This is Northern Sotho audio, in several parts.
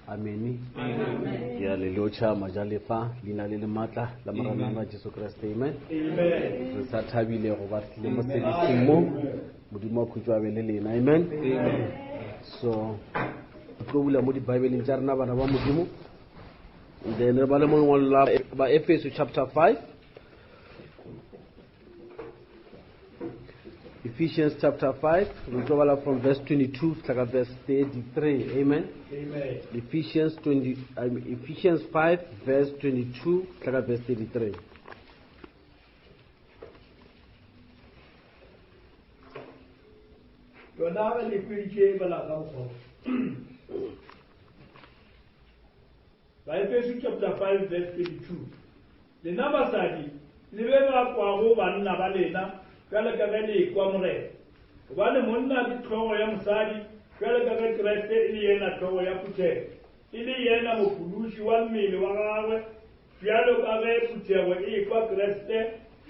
Amene. Ke a le lotšha majalefa leina le le maatla la Morena wa Jesu Kriste. Amen. Re sa thabile go ba tlile mo serviceng mo. Modimo wa khutšo a be le lena. Amen. So re tlo bula mo dibaebeleng tša rena bana ba Modimo. Then re bale mo lengwalo la ba Efeso chapter 5. Ephesians chapter 5, we go from verse 22 to verse 33. Amen. Amen. Ephesians 20, Ephesians 5, verse 22 to verse 33. Yona ge le hweditše bala ka mokgwa Baefeso chapter 5 verse 22. Lena basadi, le be ba kwago banna ba lena, bjalo ka ge le ekwa Morena. Gobane monna ke hlogo ya mosadi, bjalo ka ge Kriste e le yena hlogo ya phuthego, e le yena mophološi wa mmele wa gagwe, bjalo ka ge phuthego e ekwa Kriste,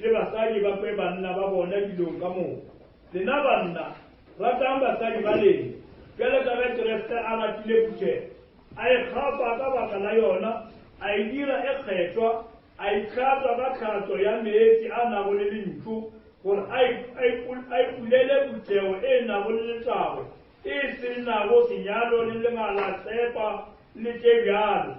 le basadi ba kwe banna ba bona dilong ka moka. Lena banna, ratang basadi ba lena, bjalo ka ge Kriste a ratile phuthego, A e kgapa ka baka la yona, a e dira e kgethwa, a e hlatswa ka tlhatso ya meetse a nago le lentšu, gore a e, a e, a e pulele phuthego e nago le letago, e se nago senyalo le lengala tsepa le tše bjalo,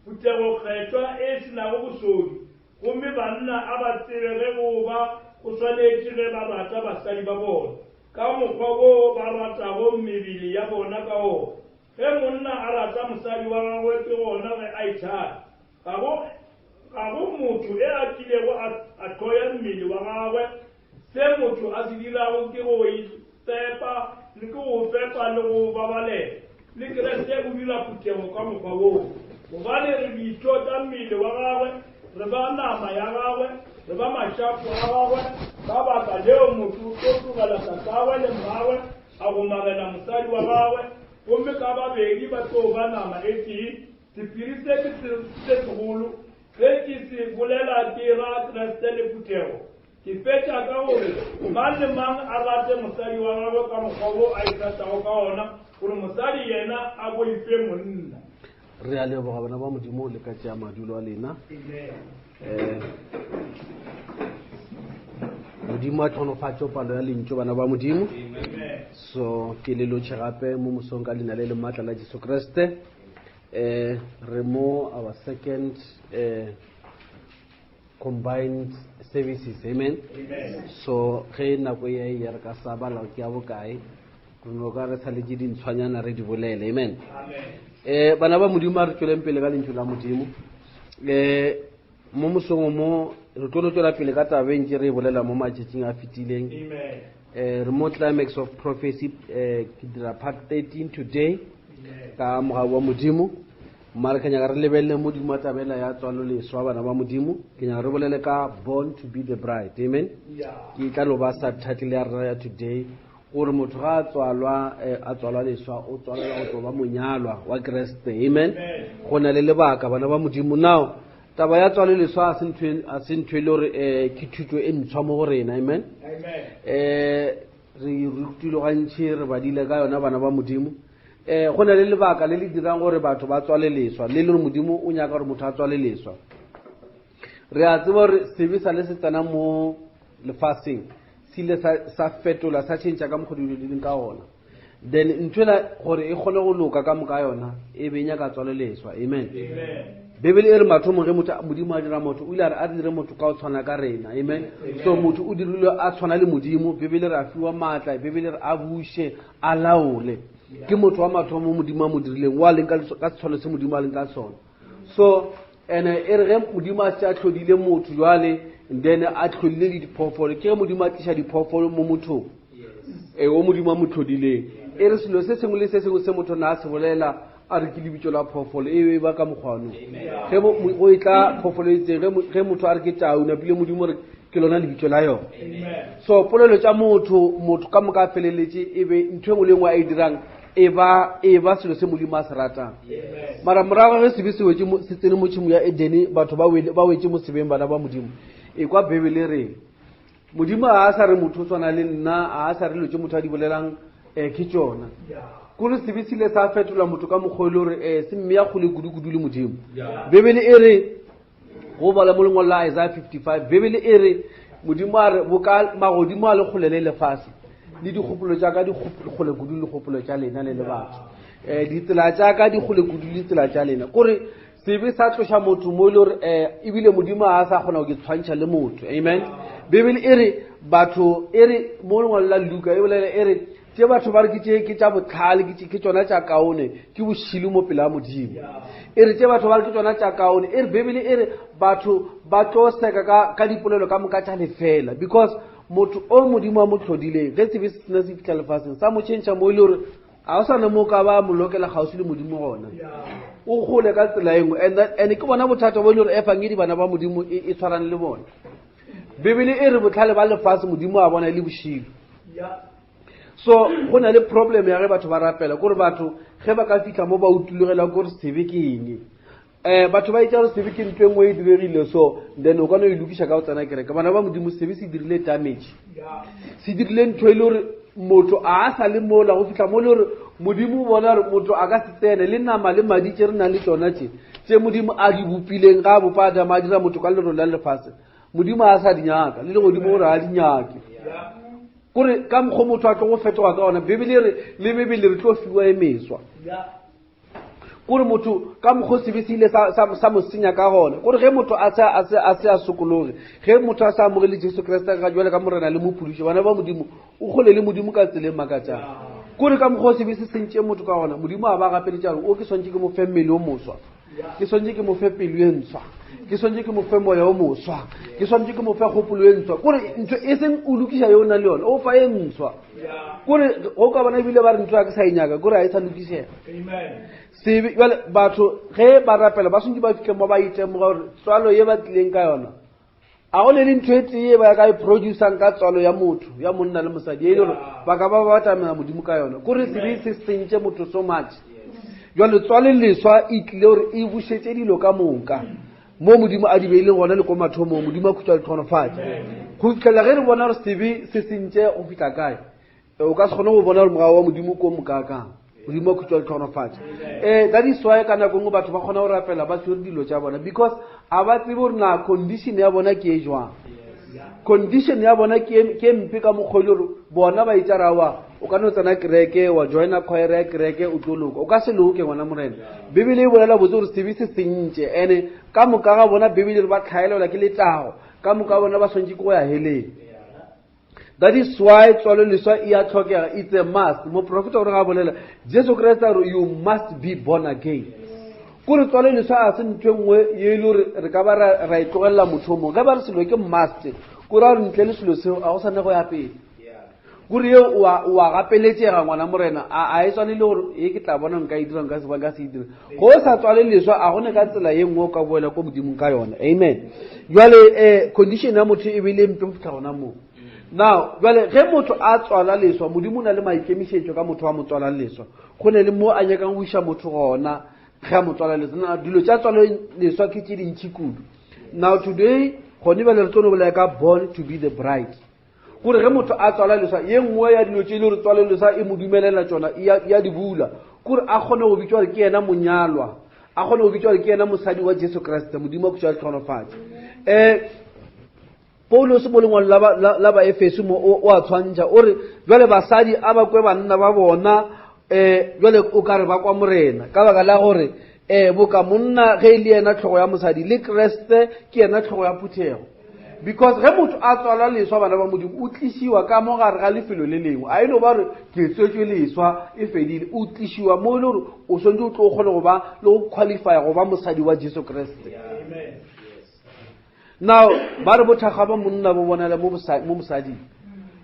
phuthego kgethwa e se nago bosodi. Gomme banna a ba tsebe ge go ba go swanetše ge ba rata basadi ba bona, ka mokgwa wo ba ratago mebele ya bona ka wona. Ge monna a rata mosadi wa gagwe ke gona ge a ithata. Ga go, ga go motho e a kilego a, a hloya mmele wa gagwe. Se motho a se dirago ke go ifepa, le ke go fepa le go babalela. Le Kriste o dira phuthego ka mokgwa woo. Gobane re ditho tša mmele wa gagwe, re ba nama ya gagwe, re ba mašapo a gagwe. Ka baka leo motho o tlo tlogela tatagwe le mmagwe, a gomarela mosadi wa gagwe, gomme ka babedi ba tlo ba nama e tee. Sephiri se ke se se segolo, ge ke se bolela ke ra Kriste le phuthego. Ke fetša ka gore mang le mang a rate mosadi wa gagwe ka mokgwa wo a ithatago ka ona, gore mosadi yena a boife monna. Re a leboga bana ba Modimo le ka tšea madulo a lena. Um Modimo a tlhonofatše palo ya lentšu bana ba Modimo. So ke le lotšhe gape mo mosong ka leina le le maatla la Jesu Kriste. Um re mo our second uh, combined services amen, amen. So ge nako e ya re ka sa bala ke ya bokae re no ka re saletše dintshwanyana re di bolele amen, amen. Bana ba Modimo a re tsweleng pele ka lentšu la Modimo. Mo mosong mo re tlo no tswela pele ka tabeng tše re e bolela mo matšatšing a fetileng. Re mo climax of prophecy, ke dira part 13 today ka mogau wa Modimo. Mara ke nyaka re lebelele Modimo wa tabela ya tswalo leswa bana ba Modimo. Ke nyaka re bolele ka born to be the bride. Amen. Ke tla no ba subtitle ya rena ya today gore motho ga a tswalwa, a tswalwa leswa o tswalelwa go tlo ba monyalwa wa Kriste. Amen. Go na le lebaka bana ba Modimo. Now taba ya tswalo leswa a se ntho a se ntho e le gore ke thuto e ntshwa mo go rena. Amen. Re rutilwe gantši, re badile ka yona bana ba Modimo. Go na le lebaka le le dirang gore batho ba tswale leswa, le le gore Modimo o nyaka gore motho a tswale leswa. Re a tseba gore sebe sa le se tsena mo lefaseng se ile sa fetola, sa tšhentšha ka mokgwa dilo di leng ka ona. Then nthwela gore e kgone go loka ka moka yona e be nyaka tswale leswa. Amen. Bibele e re mathomong ge motho Modimo a dira motho, o ile a re a dire motho ka go tshwana ka rena. Amen. So motho o dirilwe a tshwana le Modimo. Bibele re a fiwa maatla, Bibele re a buše, a laole. Ke motho wa mathomo Modimo a mo dirileng, wa leng ka setshwano se Modimo a leng ka sona. So ene e re ge Modimo a se a tlhodile motho jwale, then a tlhodile le diphoofolo, ke ge Modimo a tliša diphoofolo mo mothong. O Modimo a mo tlhodileng. E re selo se sengwe le se sengwe se motho na a se bolela a re ke lebitso la phoofolo, e ba ka mokgwa ono. Ge go e tla phoofolo e itseng, ge motho a re ke tau, napile Modimo re ke lona lebitso la yona. So polelo tša motho, motho ka moka a feleletše e be ntho e nngwe le nngwe a e dirang e ba, e ba selo se Modimo a se ratang. Mara morago ge sebe se wetše mo, se tsene mo tšhemo ya Edene, batho ba wele, ba wetše mo sebeng bana ba Modimo. E kwa Bibele re Modimo a sa re motho o tshwana le nna, a sa re dilo tše motho a di bolelang, ke tšona. Kore sebe se ile sa fetola motho ka mokgwa e le gore um se mme ya kgole kudu-kudu le Modimo. Bebele e re, go bala mo lengwalo la Isaiah 55, Bebele e re, Modimo a re, boka magodimo a le kgole le lefase, le dikgopolo tša ka di kgole kudu le dikgopolo tša lena le le batho. Um ditsela tša ka di kgole kudu le ditsela tša lena. Kore sebe sa tloša motho mo e le gore um ebile Modimo a sa kgona go ke tshwantšha le motho. Amen. Bebele e re batho, e re mo lengwalo la Luka e bolela e re, tše batho ba re ke tše ke tša botlhale, ke tšona tša kaone, ke bošilo mo pele ga Modimo. E re tše batho ba re ke tšona tša kaone, e re Bibele e re batho ba tlo seka ka dipolelo ka moka tša lefela, because motho o Modimo a mo tlhodileng, ge sebe se sena se fitlha lefaseng, sa mo tšhentšha mo e le gore ga o sa ne mo ka ba mo lokela kgauswi le Modimo gona. O gole ka tsela e nngwe. And ke bona bothata bo e le gore efangedi bana ba Modimo e tshwarang le bona. Bibele e re botlhale ba lefase Modimo a bona e le bošilo. So go na le problem ya ge batho ba rapela, kore batho ge ba ka fitlha mo ba utulogela kore sebe ke eng. Batho ba itša gore sebe ke ntho e nngwe e diregile, so then o ka no e lokiša ka go tsena kereke. Bana ba Modimo, sebe se dirile damage, se dirile ntho e le gore motho a a sa le mola go fitlha mo e le gore Modimo o bona gore motho a ka se tsene le nama le madi tše re nang le tšona tše, tše Modimo a di bopileng ga a bopa Adama a dira motho ka lerole la lefase. Modimo a sa di nyaka, le legodimo gore a di nyake. Kore ka mokgwa motho a tlo go fetoga ka ona, Bibele e re le mebele re tlo fiwa e meswa. Kore motho ka mokgwa sebe se ile sa mo senya ka gona. Kore ge motho a se a sokologe, ge motho a sa amogele Jesu Kriste ga jwale ka Morena le Mophološi, bana ba Modimo, o kgole le Modimo ka tsela e makatšang. Kore ka mokgwa sebe se sentše motho ka gona, Modimo a ba gapeletša gore o ke swantše ke mo fe mmele o moswa, ke swantše ke mo fe pelo e ntshwa, ke swantše ke mo fe moya o moswa, ke swantše ke mo fe kgopolo e ntshwa. Kore ntho e seng o lokiša yo o nang le yona, o fa e ntshwa. Kore go ka bona ebile ba re ntho ya ke sa e nyaka, kore ga e sa lokišega. Sebe, jwale batho ge ba rapela ba swantše ba fihle mo ba itemoga gore tswalo ye ba tlileng ka yona, a go ne le ntho e tee e ba ka e producang ka tswalo ya motho, ya monna le mosadi, e le gore ba ka ba ba batamela Modimo ka yona. Kore sebe se sentše motho so much. Jwale tswalo leswa e tlile gore e bušetše dilo ka moka mo Modimo a di beileng gona le ko mathomong. Modimo a khutša le tlhonofatše go fitlhela ge re bona gore sebe se sentše go fihla kae. O ka se kgone go bona gore mogau wa Modimo ko mokakang. Modimo a khutša le tlhonofatše. That is why ka nako nngwe batho ba kgona go rapela ba tshwere dilo tša bona, because a ba tsebe gore na condition ya bona ke e jwang. Condition ya bona ke mpe ka mokgwa e le gore bona ba itša ra wa, o ka no tsena kereke, wa joina choir ya kereke, o tlo loka. O ka se loke, ngwana Morena. Bibele e bolela botse gore sebe se sentše, ene ka moka ga bona Bibele re ba tlhaelelwa ke letago, ka moka ga bona ba swantše ke go ya heleng. That is why tswalo leswa e a tlhokega, it's a must. Moprofeta o re ga bolela, Jesu Kriste a re you must be born again. Kore tswalo leswa a se ntho e nngwe ye e le gore re ka ba ra e tlogelela motho o mongwe. Ge ba re selo ke must, kore a re ntle le selo seo a go sa ne go ya pele. Kore eo o a gapeletšega ngwana Morena, a e swane le gore e ke tla bona nka e dira, nka se ba nka se e dira. Go sa tswale leswa a gone ka tsela ye nngwe o ka boela ko Modimong ka yona. Amen. Jwale condition ya motho e be le mpe go fitlha gona moo. Now jwale ge motho a tswala leswa, Modimo o na le maikemišetšo ka motho wa mo tswalang leswa. Go ne le mo a nyakang go iša motho gona ge a mo tswala leswa. Now dilo tša tswalo leswa ke tše dintši kudu. Now today gone bjale re tlo no bolela ka born to be the bride. Gore ge motho a tswala leswa, ye nngwe ya dilo tše e le gore tswalo leswa e mo dumelela tšona, e ya di bula, kore a kgone go bitšwa gore ke yena monyalwa, a kgone go bitšwa gore ke yena mosadi wa Jesu Kriste. Modimo a khutša le tlhonofatše. Paulus mo lengwalo la ba Efeso mo o a tshwantšha, o re jwale basadi a ba kwe banna ba bona, jwale o ka re ba kwa Morena, ka baka la gore boka monna ge e le yena tlhogo ya mosadi, le Kriste ke yena tlhogo ya phuthego. Because ge motho a tswalwa leswa, bana ba Modimo, o tlišiwa ka mo gare ga lefelo le lengwe. A e no ba gore ke tswetšwe leswa e fedile, o tlišiwa mo e le gore o swantse o tlo kgone go ba le go qualify go ba mosadi wa Jesu Kriste. Now ba re bothakga ba monna bo bonala mo mosading.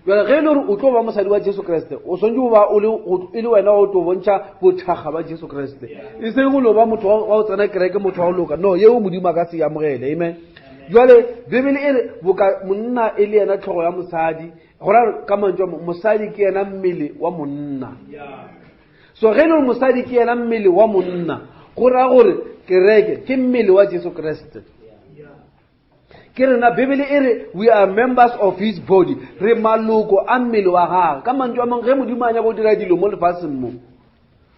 Jwale ge e le gore o tlo ba mosadi wa Jesu Kriste, o swantse o ba e le wena o tlo bontšha bothakga ba Jesu Kriste, e seng go lo ba motho wa go tsena kereke, motho wa go loka. No, yeo Modimo a ka se amogele. Amen. Jwale Bibele e re boka monna e le yena tlhogo ya mosadi, go ra ka mantšu a mosadi ke yena mmele wa monna. So ge e le gore mosadi ke yena mmele wa monna, go ra gore kereke ke mmele wa Jesu Kriste. Ke rena, Bibele e re we are members of his body, re maloko a mmele wa gagwe. Ka mantšu a mangwe, ge Modimo a nyaka go dira dilo mo lefaseng mo,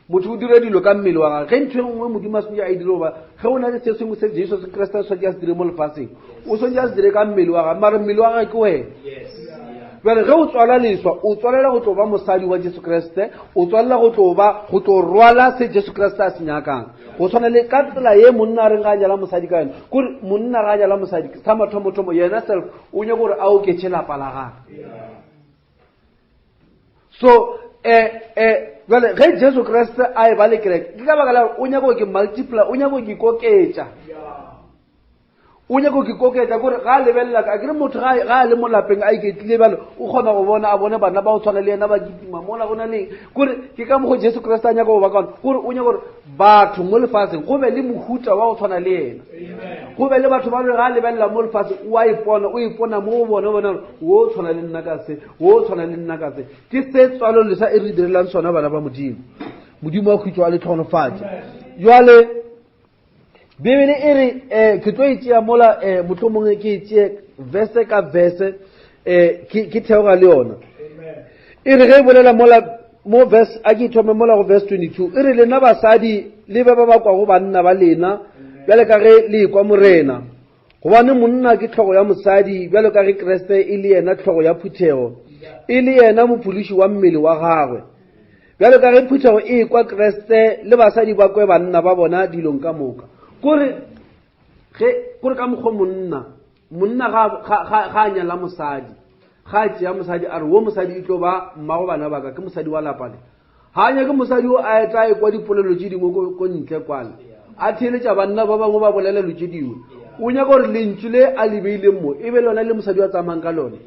Motho o dira dilo ka mmele wa gagwe. Ge ntho e nngwe Modimo a swanetše a e dire goba ge o na le se sengwe se Jesu Kriste a swanetše a se dire mo lefaseng, o swanetše a se dire ka mmele wa gagwe, mara mmele wa gagwe ke wena. Bjale ge o tswala leswa, o tswalela go tlo ba mosadi wa Jesu Kriste, o tswalela go tlo ba go tlo rwala se Jesu Kriste a se nyakang. Go tshwana le ka tsela ye monna a reng ga a nyala mosadi ka yona, kore monna ga a nyala mosadi, sa mathomothomo yena self o nyaka gore a oketše lapa la gagwe. So eh eh jale ge Jesu Kriste a e ba le kereke, ke ka baka la gore o nyaka go ke multiply, o nyaka go ke koketša. O nyaka go ke koketša kore ga a lebelela ka kere motho ga a le mo lapeng a iketlile bjalo o kgona go bona a bone bana ba go tshwana le yena ba kitima mola go na leng kore ke ka mokgo Jesu Kriste a nyaka go ba ka gona kore o nyaka gore batho mo lefaseng go be le mohuta wa go tshwana le yena go be le batho ba re ga a lebelela mo lefaseng o a ipona o ipona mo go bone bona gore wo tshwana le nna ka se wo tshwana le nna ka se ke se tswalo lesa e re direlang sona bana ba Modimo. Modimo wa khutšo a le tlhogonofatše. Jwale Bibele e re um ke tlo e tšea mola um mohlomongwe ke e tšee verse ka verse um ke theoga le yona. E re ge e bolela mola mo verse a ke thome mola go verse 22 e re lena basadi le be ba ba kwago banna ba lena bjale ka ge le ekwa Morena. Gobane monna ke hlogo ya mosadi bjalo ka ge Kriste e le yena hlogo ya phuthego, e le yena mophološi wa mmele wa gagwe. Bjalo ka ge phuthego e ekwa Kriste, le basadi ba kwe banna ba bona dilong ka moka. Kore ge kore ka mokgwa monna, monna ga ga ga a nyala mosadi, ga a tšea mosadi a re wo mosadi e tlo ba mmago bana ba ka, ke mosadi wa lapa le. Ga a nyake mosadi yo a etla ekwa dipolelo tše dingwe ko ntle kwale, a theeletša banna ba bangwe ba bolela dilo tše dingwe. O nyaka gore lentšu le a le beileng mo e be lona le mosadi wa tsamayang ka lone.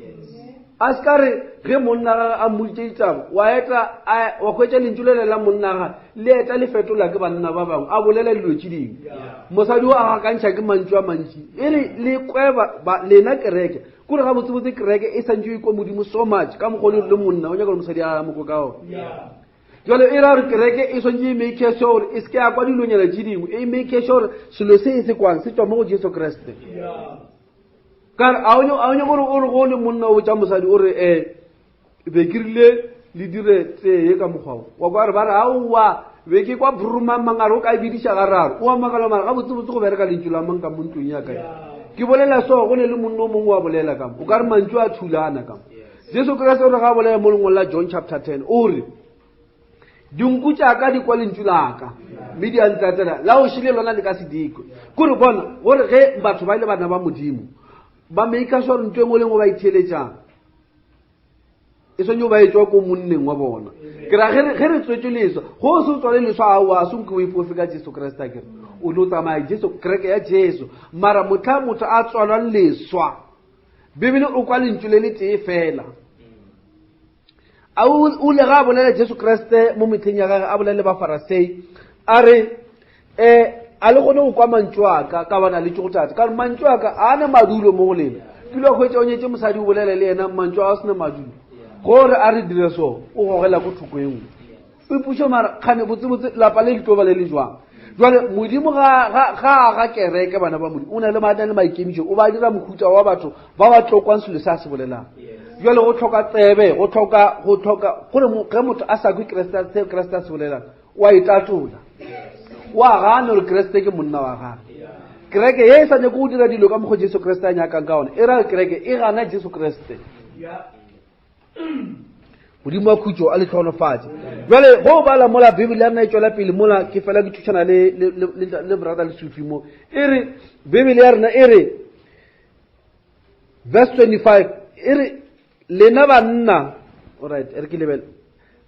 A se ka re ge monna gage a mmoditše ditaba, wa eta wa hwetša lentšu lele la monna gage le eta le fetola ke banna ba bangwe, a bolela dilo tše dingwe. Mosadi o a gakantšha ke mantšu a mantši. E re le kwe lena kereke, kore gabotsebotse kereke e santse e kwa Modimo so much ka mokgwa le monna o nyaka gore mosadi a moko ka ona. Jalo e ra gore kereke e swantse e make sure gore e seke ya kwa dilonyana tše dingwe, e make sure gore selo se e se kwang se tswa mo go Jesu Kriste. Ka re a o nyake gore o re go le monna o botša mosadi o re um be ke rile le dire tee ka mokgwa o wa kwa re ba re aowa be ke kwa brumang mang a re o ka e bidiša gararo o a makala mara gabotsebotse go bereka lentšu la mang ka mo ntlong ya ka ke bolela so go ne le monna o mongwe wa bolela ka mo o ka re mantšu a thulana ka mo. Jesu Kriste o re ga bolela mo lengwalo la John chapter 10 o re dinku tša ka di kwa lentšu la ka mme di a ntatela la o šile lona le ka se dikwe. Kore bona gore ge batho ba ile bana ba Modimo ba make sure ntho e nngwe le nngwe ba itheeletšang e swanetše go ba e tšwa ko monneng wa bona. Ke ra ge re tswetšwe leswa, go se o tswale leswa aowa a se nke o ipofe ka Jesu Kriste a kere o no tsamaya Jesu kereke ya Jesu mara motlha motho a tswalwang leswa Bibele o kwa lentšu le le tee fela. A o ile ga a bolela Jesu Kriste mo mehleng ya gage a bolela le Bafarasei a re um a le kgone go kwa mantšu a ka ka bana le tšego tate ka gore mantšu a ka a ne madulo mo go lena. Ke ile hwetša o nyetše mosadi o bolela le yena mantšu a se ne madulo gore a re dire so o gogela ko thoko e nngwe. Ipušo mara kgane botsebotse lapa le le tlo ba le le jwang. Jwale Modimo ga ga ga ga kereke bana ba Modimo o na le maatla le maikemišo o ba dira mohuta wa batho ba ba tlo kwang selo se a se bolelang. Jwale go tlhoka tsebe go tlhoka go tlhoka gore ge motho a sa kwe Kriste se Kriste a se bolelang o a itatola o a gana gore Kriste ke monna wa gagwe. Kereke ye e sa nyake go dira dilo ka mokgwa Jesu Kriste a nyakang ka ona e ra kereke e gana Jesu Kriste. Modimo wa khutšo a le hlohonofatše. Jwale go bala mola Bibele ya rena e tšwela pele mola ke fela ke thušana le le le le brother Lesufi mo. E re Bibele ya rena e re verse 25 e re lena banna alright e re ke lebele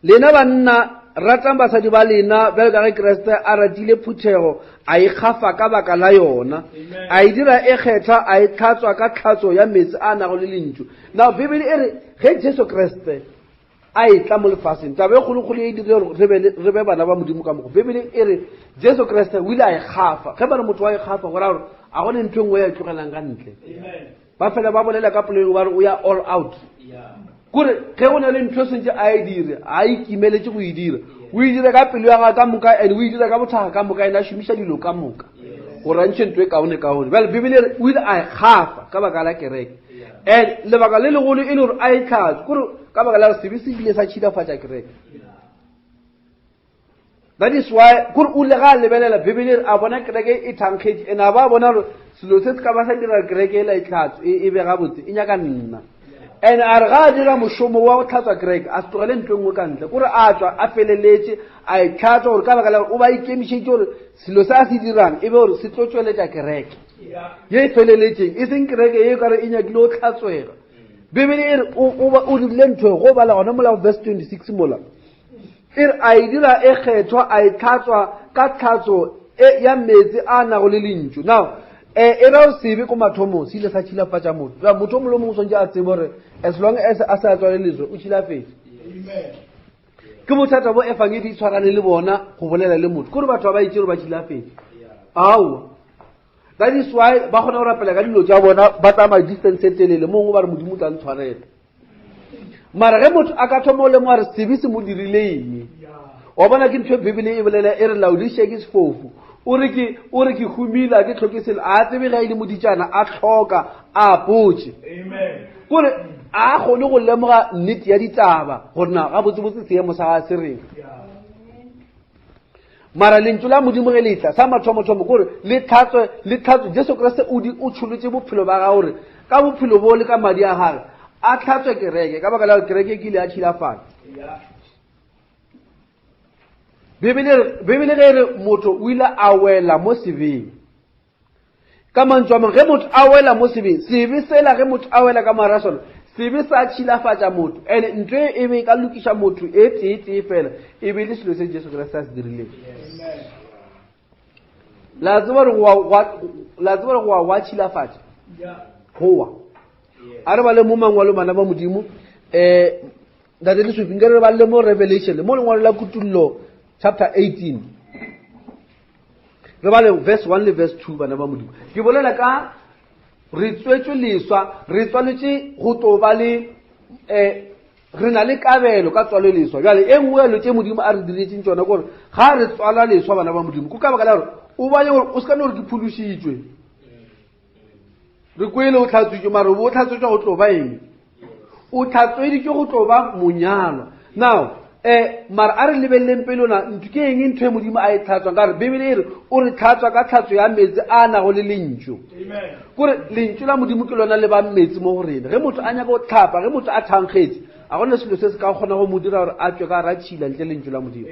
lena banna ratang basadi ba lena bjalo ka ge Kriste a ratile phuthego a e kgafa ka baka la yona a e dira e kgethwa a e tlhatswa ka tlhatso ya meetse a nago le lentšu. Now Bibele e re ge Jesu Kriste a e tla mo lefaseng taba e kgolokgolo e dirile gore re be bana ba Modimo ka mogo. Bibele e re Jesu Kriste o ile a e kgafa. Ge ba re motho wa e kgafa go ra gore a gone ntho e nngwe ya e tlogelang ka ntle. Ba fela ba bolela ka polelo ba re o ya all out. Kore ge go na le ntho e sentse a e dire a ikimeletse go e dira o e dira ka pelo ya gagwe ka moka and o e dira ka bothakga ka moka and a šomiša dilo ka moka gore a ntšhe ntho e kaone kaone. Bjale Bibele e re o ile a e kgafa ka baka la kereke and lebaka le legolo e le gore a e tlhatswe kore ka baka la gore sebe se bile sa tšhilafatša kereke. That is why kore o ile ga a lebelela Bibele a bona kereke e thankgetše and a ba bona gore selo se se ka ba sa dira kereke ela e tlhatso e, e be gabotse e nyaka nna. And a re ga a dira mošomo wa go tlhatswa kereke a se tlogele ntlo e nngwe ka ntle kore a tswa a feleletše a e tlhatswa gore ka baka la gore o ba ikemišetše gore selo se a se dirang e be gore se tlo tšweletša kereke ye e feleletšeng e seng kereke ye kare e nyakile go tlhatswega. Bibele e re o dirile ntho e go bala gona mola verse 26 mola E re a e dira e kgethwa, a e tlhatswa ka tlhatso e ya meetse a nago le lentšu. Now, e, e ra gore sebe ko mathomong se ile sa tšhilafatša motho. Jwa motho o mongwe le mongwe o swanetše a tsebe gore as long as a se a tswaleletswe o tšhilafetše. Ke bothata bo efangedi e tshwarane le bona go bolela le motho. Kore batho ba ba itse gore ba tšhilafetše. Aowa. That is why ba kgona go rapela ka dilo tša bona ba tsamaya distance e telele mongwe ba re modimo o tla ntshwarela. Mara ge motho a ka thoma o lemoga re sebe se mo dirile eng, wa bona ke ntho e Bibele e bolela e re Laodiša ke sefofu, o re ke o re ke humile a ke tlhoke selo, a tsebe ge e le moditšana a tlhoka a apotše. Kore a kgone go lemoga nnete ya ditaba gore na gabotsebotse seemo sa gagwe se reng. Mara lentšu la Modimo ge le tla, sa mathomothomo kore le tlhatswe, le tlhatswe. Jesu Kriste o di o tšholotše bophelo ba gagwe gore ka bophelo bo le ka madi a gagwe a tlhatswe kereke, ka baka la gore kereke e kile ya tšhilafala. Bibele Bibele ge e re motho o ile a wela mo sebeng. Ka mantšu a mangwe, ge motho a wela mo sebeng, sebe sela ge motho a wela ka mogare ga sona, sebe sa tšhilafatša motho. And ntho e e be e ka lokiša motho e tee-tee fela, e be e le selo se Jesu Kriste a se dirileng. La tseba gore la tseba gore go wa tšhilafatša? Go wa. A re bale mo mangwalo bana ba Modimo, um Ntate Lesufi, nke re balele mo Revelation, mo lengwalo la Kutullo chapter 18. Re bale verse 1 le verse 2 bana ba Modimo. Ke bolela ka re tswetšwe leswa, re tswaletše go tlo ba le eh re na le kabelo ka tswalo leswa. Bjale e nngwe ya dilo tše Modimo a re diretseng tšona ke gore ga re tswalwa leswa bana ba Modimo, ko ka baka la gore o bone gore o se ka no gore ke phološitšwe. Re kwele o tlhatswitšwe, mara o bo o tlhatswetšwa go tlo ba eng? O tlhatsweditšwe go tlo ba monyalwa. Now, eh, mara a re lebeleleng pele ona ntho ke eng ntho e Modimo a e tlhatswang, ka gore Bibele e re o re tlhatswa ka tlhatso ya meetse a nago le lentšu. Kore lentšu la Modimo ke lona le bang metsi mo go rena. Ge motho a nyaka go tlhapa, ge motho a thankgetše, a gona selo se se ka kgona go mo dira gore a tšwe ka gara tšhila ntle lentšu la Modimo.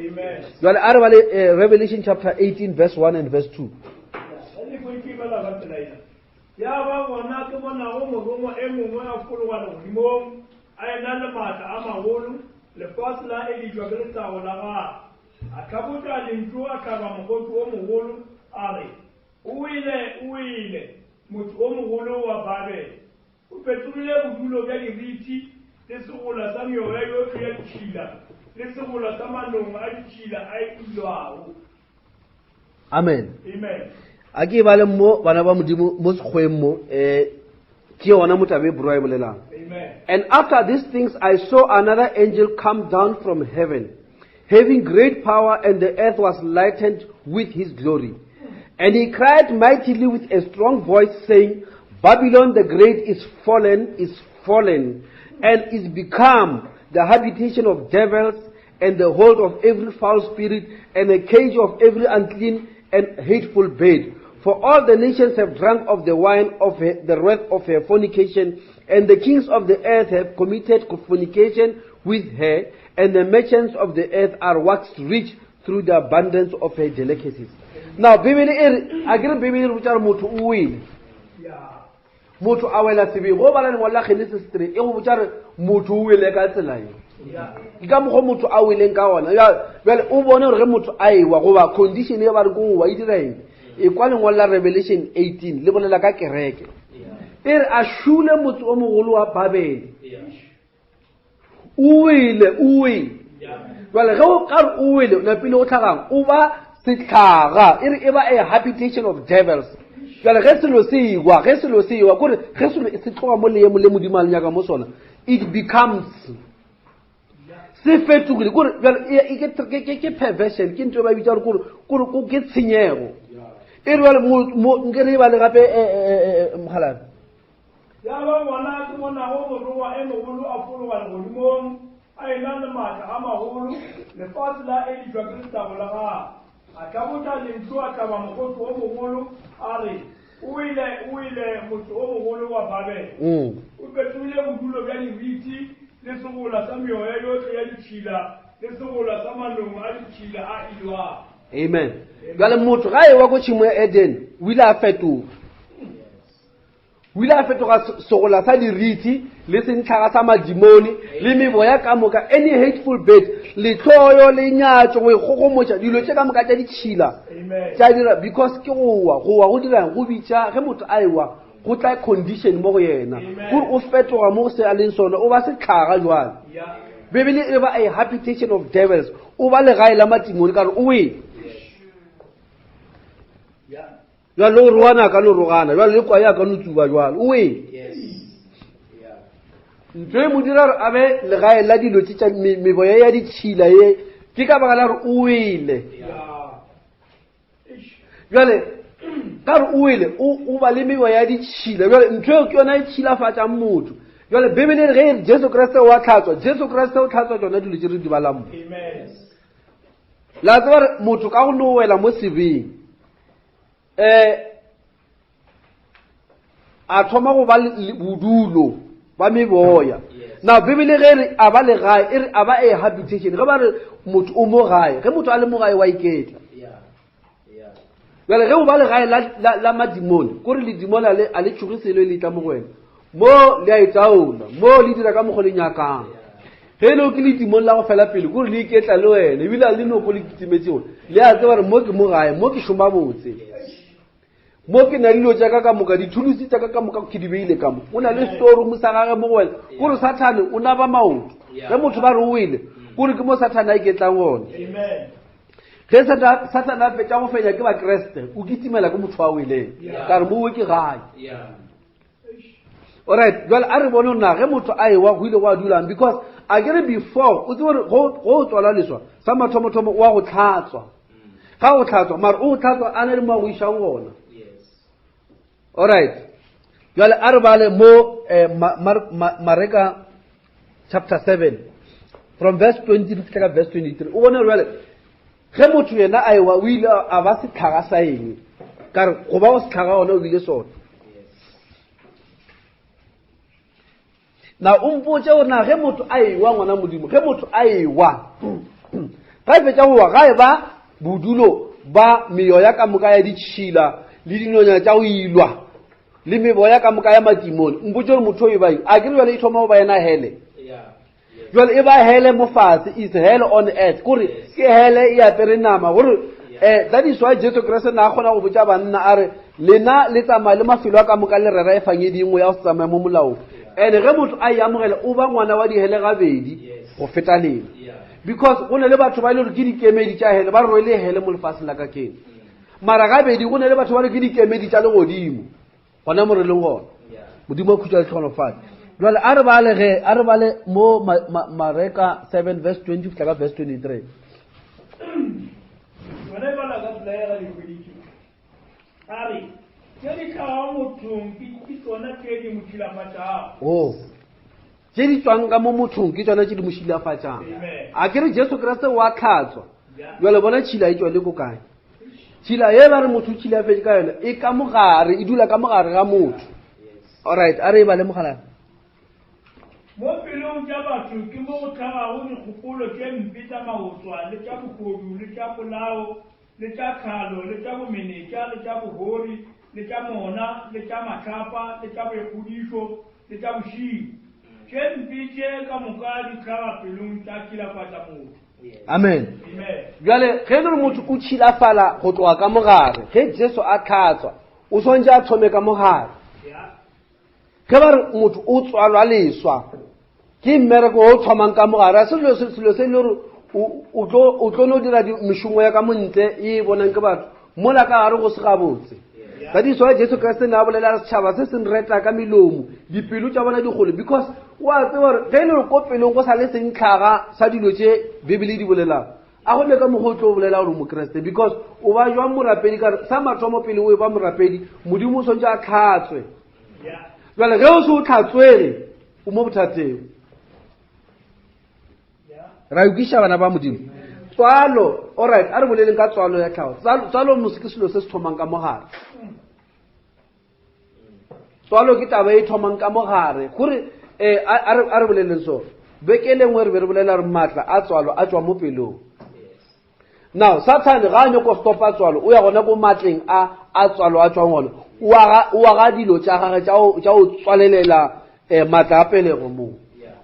Jwale a re bale eh, Revelation chapter 18 verse 1 and verse 2. Ya ba gona ke bonago morongwa e mongwe a fologa legodimong, a ena le maatla a magolo, lefase la edišwa ke letago la gagwe. A hlabotša lentšu a hlaba mokgoši o mogolo, a re, O wele, o wele, motse o mogolo wa Babele! O fetogile bodulo bja diriti, le segola sa meoya yohle ya ditšhila, le segola sa manong a ditšhila a ilwago. Amen. Amen. A ke e bale mo bana ba Modimo mo sekgweng mo eh ke yona mo tabe borwa e bolelang. And after these things I saw another angel come down from heaven, having great power, and the earth was lightened with his glory. And he cried mightily with a strong voice, saying, Babylon the great is fallen, is fallen, and is become the habitation of devils, and the hold of every foul spirit, and a cage of every unclean and hateful bird. For all the nations have drunk of the wine of her, the wrath of her fornication, and the kings of the earth have committed fornication with her, and the merchants of the earth are waxed rich through the abundance of her delicacies. Now, Bibele e re, a ke re Bibele e re botša gore motho o wele. Motho a wela sebeng. Go bala lengwalo la Genesis 3 e go botša re motho o wele ka tsela ye. Ke ka mokgwa motho a weleng ka gona. Bjale o bone gore ge motho a ewa goba condition e ba re ko wa e dira eng. E kwa lengwalo la Revelation 18 le bolela ka kereke. E re a šule motse o mogolo wa Babele. O wele, o wele. Jwale ge o ka re o wele, o napile o tlhagang, o ba setlhaga. E re e ba a habitation of devils. Jwale ge selo se ewa, ge selo se ewa, kore ge selo se tloga mo leemo le Modimo a le nyaka mo sona, it becomes se fetogile. Kore jwale e, e, ke, ke, ke, ke perversion, ke ntho e ba bitsa gore kore, kore, ko, ke tshenyego. E re jwale mo, mo, nke re e bale gape, e, e, e, e, mogalabe. Ya ba gona ke bonago morongwa e mogolo a fologa legodimong, A ena le maatla a magolo, lefase la edišwa ke letago la gagwe. A hlabotša lentšu a hlaba mokgoši o mogolo, a re, O wele, o wele motse o mogolo wa Babele. O fetogile bodulo bja diriti le segola sa meoya yohle ya ditšhila le segola sa manong a ditšhila a ilwago. Amen. Bjale motho ga ewa ko tšhimo ya Eden o ile a fetoga. O ile a fetoga segola sa diriti le sentlhaga sa madimone le meboya ka moka, any hateful bird, lehloyo, lenyatšo, go ikgogomoša, dilo tše ka moka tša ditšhila tša dira, because ke go wa. Go wa go dirang? Go bitša ge motho a ewa go tla condition mo go yena, gore o fetoga mo go se a leng sona, o ba setlhaga jwale. Bibele e ba a habitation of devils, o ba legae la matimone ka gore o wele. Jwale le go rogana a ka no rogana, jwale le kwaye a ka no tsuba jwale, o wele. Ntho e mo dira gore a be legae la dilo tše tša meboya ya ditšhila ye, ke ka baka la gore o wele. Jwale ka gore o wele, o ba le meboya ya ditšhila. Jwale ntho eo ke yona e tšhilafatšang motho. Jwale Bibele e re ge e re Jesu Kriste o a tlhatswa, Jesu Kriste o tlhatswa tšona dilo tše re di balang mo. La tseba gore motho ka go no wela mo sebeng, um a thoma go ba bodulo ba meboya. Now Bibele ge e re a ba legae, e re a ba a habitation. Ge ba re motho o mo gae, ge motho a le mo gae wa iketla. Bjale ge o ba legae la madimone, kore ledimone a le tšhoge selo e le tla mo go wena, mo le a itaola, mo le dira ka mokgwa le nyakang. Ge e le ke ledimone la go fela pele, kore le iketla le wena, ebile a le noko le kitimetse gone. Le a tseba gore mo ke mo gae, mo ke šoma botse, mo ke na le dilo tša ka ka moka, dithulusi tša ka ka moka ke di beile ka mo. O na le storeroom sa gage mo go wena, kore Sathane o naba maoto. Ge motho ba re o wele, kore ke mo Sathane a iketlang gona. Ge Sathane a fetša go fenya ke Bakriste, o kitimela ke motho a weleng, ka re mowe ke gae. Alright, jwale a re bone na ge motho a ewa go ile go a dulang, because a ke re before o tsebe gore go o tswala leswa sa mathomothomo wa go tlhatswa, ga o tlhatswa mara o tlhatswa a na le mo a go išang gona. Alright, jwale a re bale mo Mareka chapter 7 from verse 20 go fihla ka verse 23. O bone gore jwale ge motho yena a ewa o ile a ba setlhaga sa eng, ka re go ba go setlhaga gona o bile sona. Na o mpotse gore na ge motho a ewa, ngwana Modimo, ge motho a ewa ga e fetša go wa, ga e ba bodulo ba meoya ka moka ya ditšhila le dinonyana tša go ilwa le meboya ka moka ya madimone, mpotse gore motho o e ba eng? A ke re jale e thoma go ba yena hele. Jale e ba hele mo fatshe, is hell on earth, kore ke hele e apere nama. Gore that is why Jesu Kriste na a kgona go botša banna a re lena le tsamaya le mafelo a ka moka le rera efangedi nngwe ya go se tsamaya mo molaong. And ge motho a e amogela o ba ngwana wa dihele gabedi go feta lena, because go ne le batho ba e le gore ke dikemedi tša hele, ba rwele hele mo lefatsheng la ka keno. Mara gabedi go ne le batho ba re ke dikemedi tša legodimo gona mo re leng gona. Modimo a khutša le tlhogonofatše. Jwale a re bale ge, a re bale mo Mareka 7 verse 20 go fihla ka verse 23. Yona e bala ka tsela ya ga dihweditše. A re, tše di tlago mothong ke tsona tše di mo tšhilafatšago. Oh. Tše di tswang ka mo mothong ke tsona tše di mo šilafatšang. A ke re Jesu Kriste wa tlhatswa. Jwale bona tšhila e tswa le ko kae? Tšhila ye ba re motho o tšhilafetše ka yona e ka mogare, e dula ka mogare ga motho. Alright, a re e bale mogalana. Mo pelong tša batho ke mo go hlagago dikgopolo tše mpe tša maotswa le tša bohodu le tša polao le tša tlhalo le tša bomenetša le tša bohori le tša mona le tša mahlapa le tša boikgodišo le tša bošilo. Tše mpe tše ka moka di hlaga pelong tša tšhilafatša motho. Amen. Bjale ge e le gore motho o tšhilafala go tloga ka mogare, ge Jesu a tlhatswa o swanetše a thome ka mogare. Ge ba re motho o tswalwa leswa, ke mmereko o thomang ka mogare. A selo se selo se e le gore o tlo no dira mešomo ya ka montle e bonang ke batho, mola ka gare go se gabotse. That is why Jesu Kriste ne a bolela setšhaba se se nreta ka melomo, dipelo tša bona di kgolo, because o a tseba gore ge e le gore ko pelong go sa le sentlhaga sa dilo tše Bibele di bolelang, a go ne ka mokgwa o tlo bolela gore o Mokriste, because o ba jwang morapedi? Ka re sa mathomo pele o e ba morapedi, Modimo o swantse a tlhatswe. Jwale ge o se o tlhatswege, o mo bothateng. Ra ukiša bana ba Modimo. Tswalo, alright, a re boleleng ka tswalo ya tlhago. Tswalo mose ke selo se se thomang ka mogare. Tswalo ke taba e thomang ka mogare. Gore eh a re boleleng so. Beke le nngwe re be re bolela re maatla a tswalo a tswa mo pelong. Now, Sathane ga a nyoko stopa tswalo, o ya gona ko matleng a a tswalo a tswang gona. O aga dilo tša gage tša go tswalelela eh, maatla a pelego moo.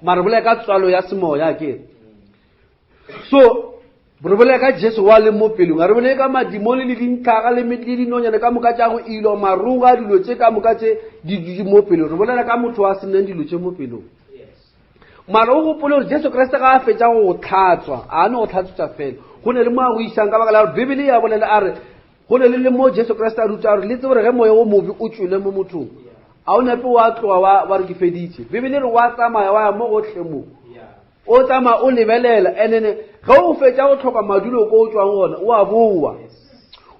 Mara re bolela ka tswalo ya semoya ke. So, re bolela ka Jesu wa le mo pelong, a re bolele ka madimone le dintlhaga le le dinonyane ka moka tša go ilo maruga dilo tše ka moka tše di di mo pelong. Re bolela ka motho wa senang dilo tše mo pelong. Mara o gopole gore Jesu Kriste ga a fetša go tlhatswa, a ne go tlhatswetša fela. Go ne le mo a go išang ka baka la gore Bibele ya bolela a re go ne le le mo Jesu Kriste a ruta gore le tsebe gore ge moya o mobe o tšwele mo mothong, a o nepe wa tloga wa wa re ke feditše. Bibele re wa tsamaya wa ya mo gohle mo. O tsamaya o lebelela and then ge o fetša go tlhoka madulo ko o tšwang gona o a boa.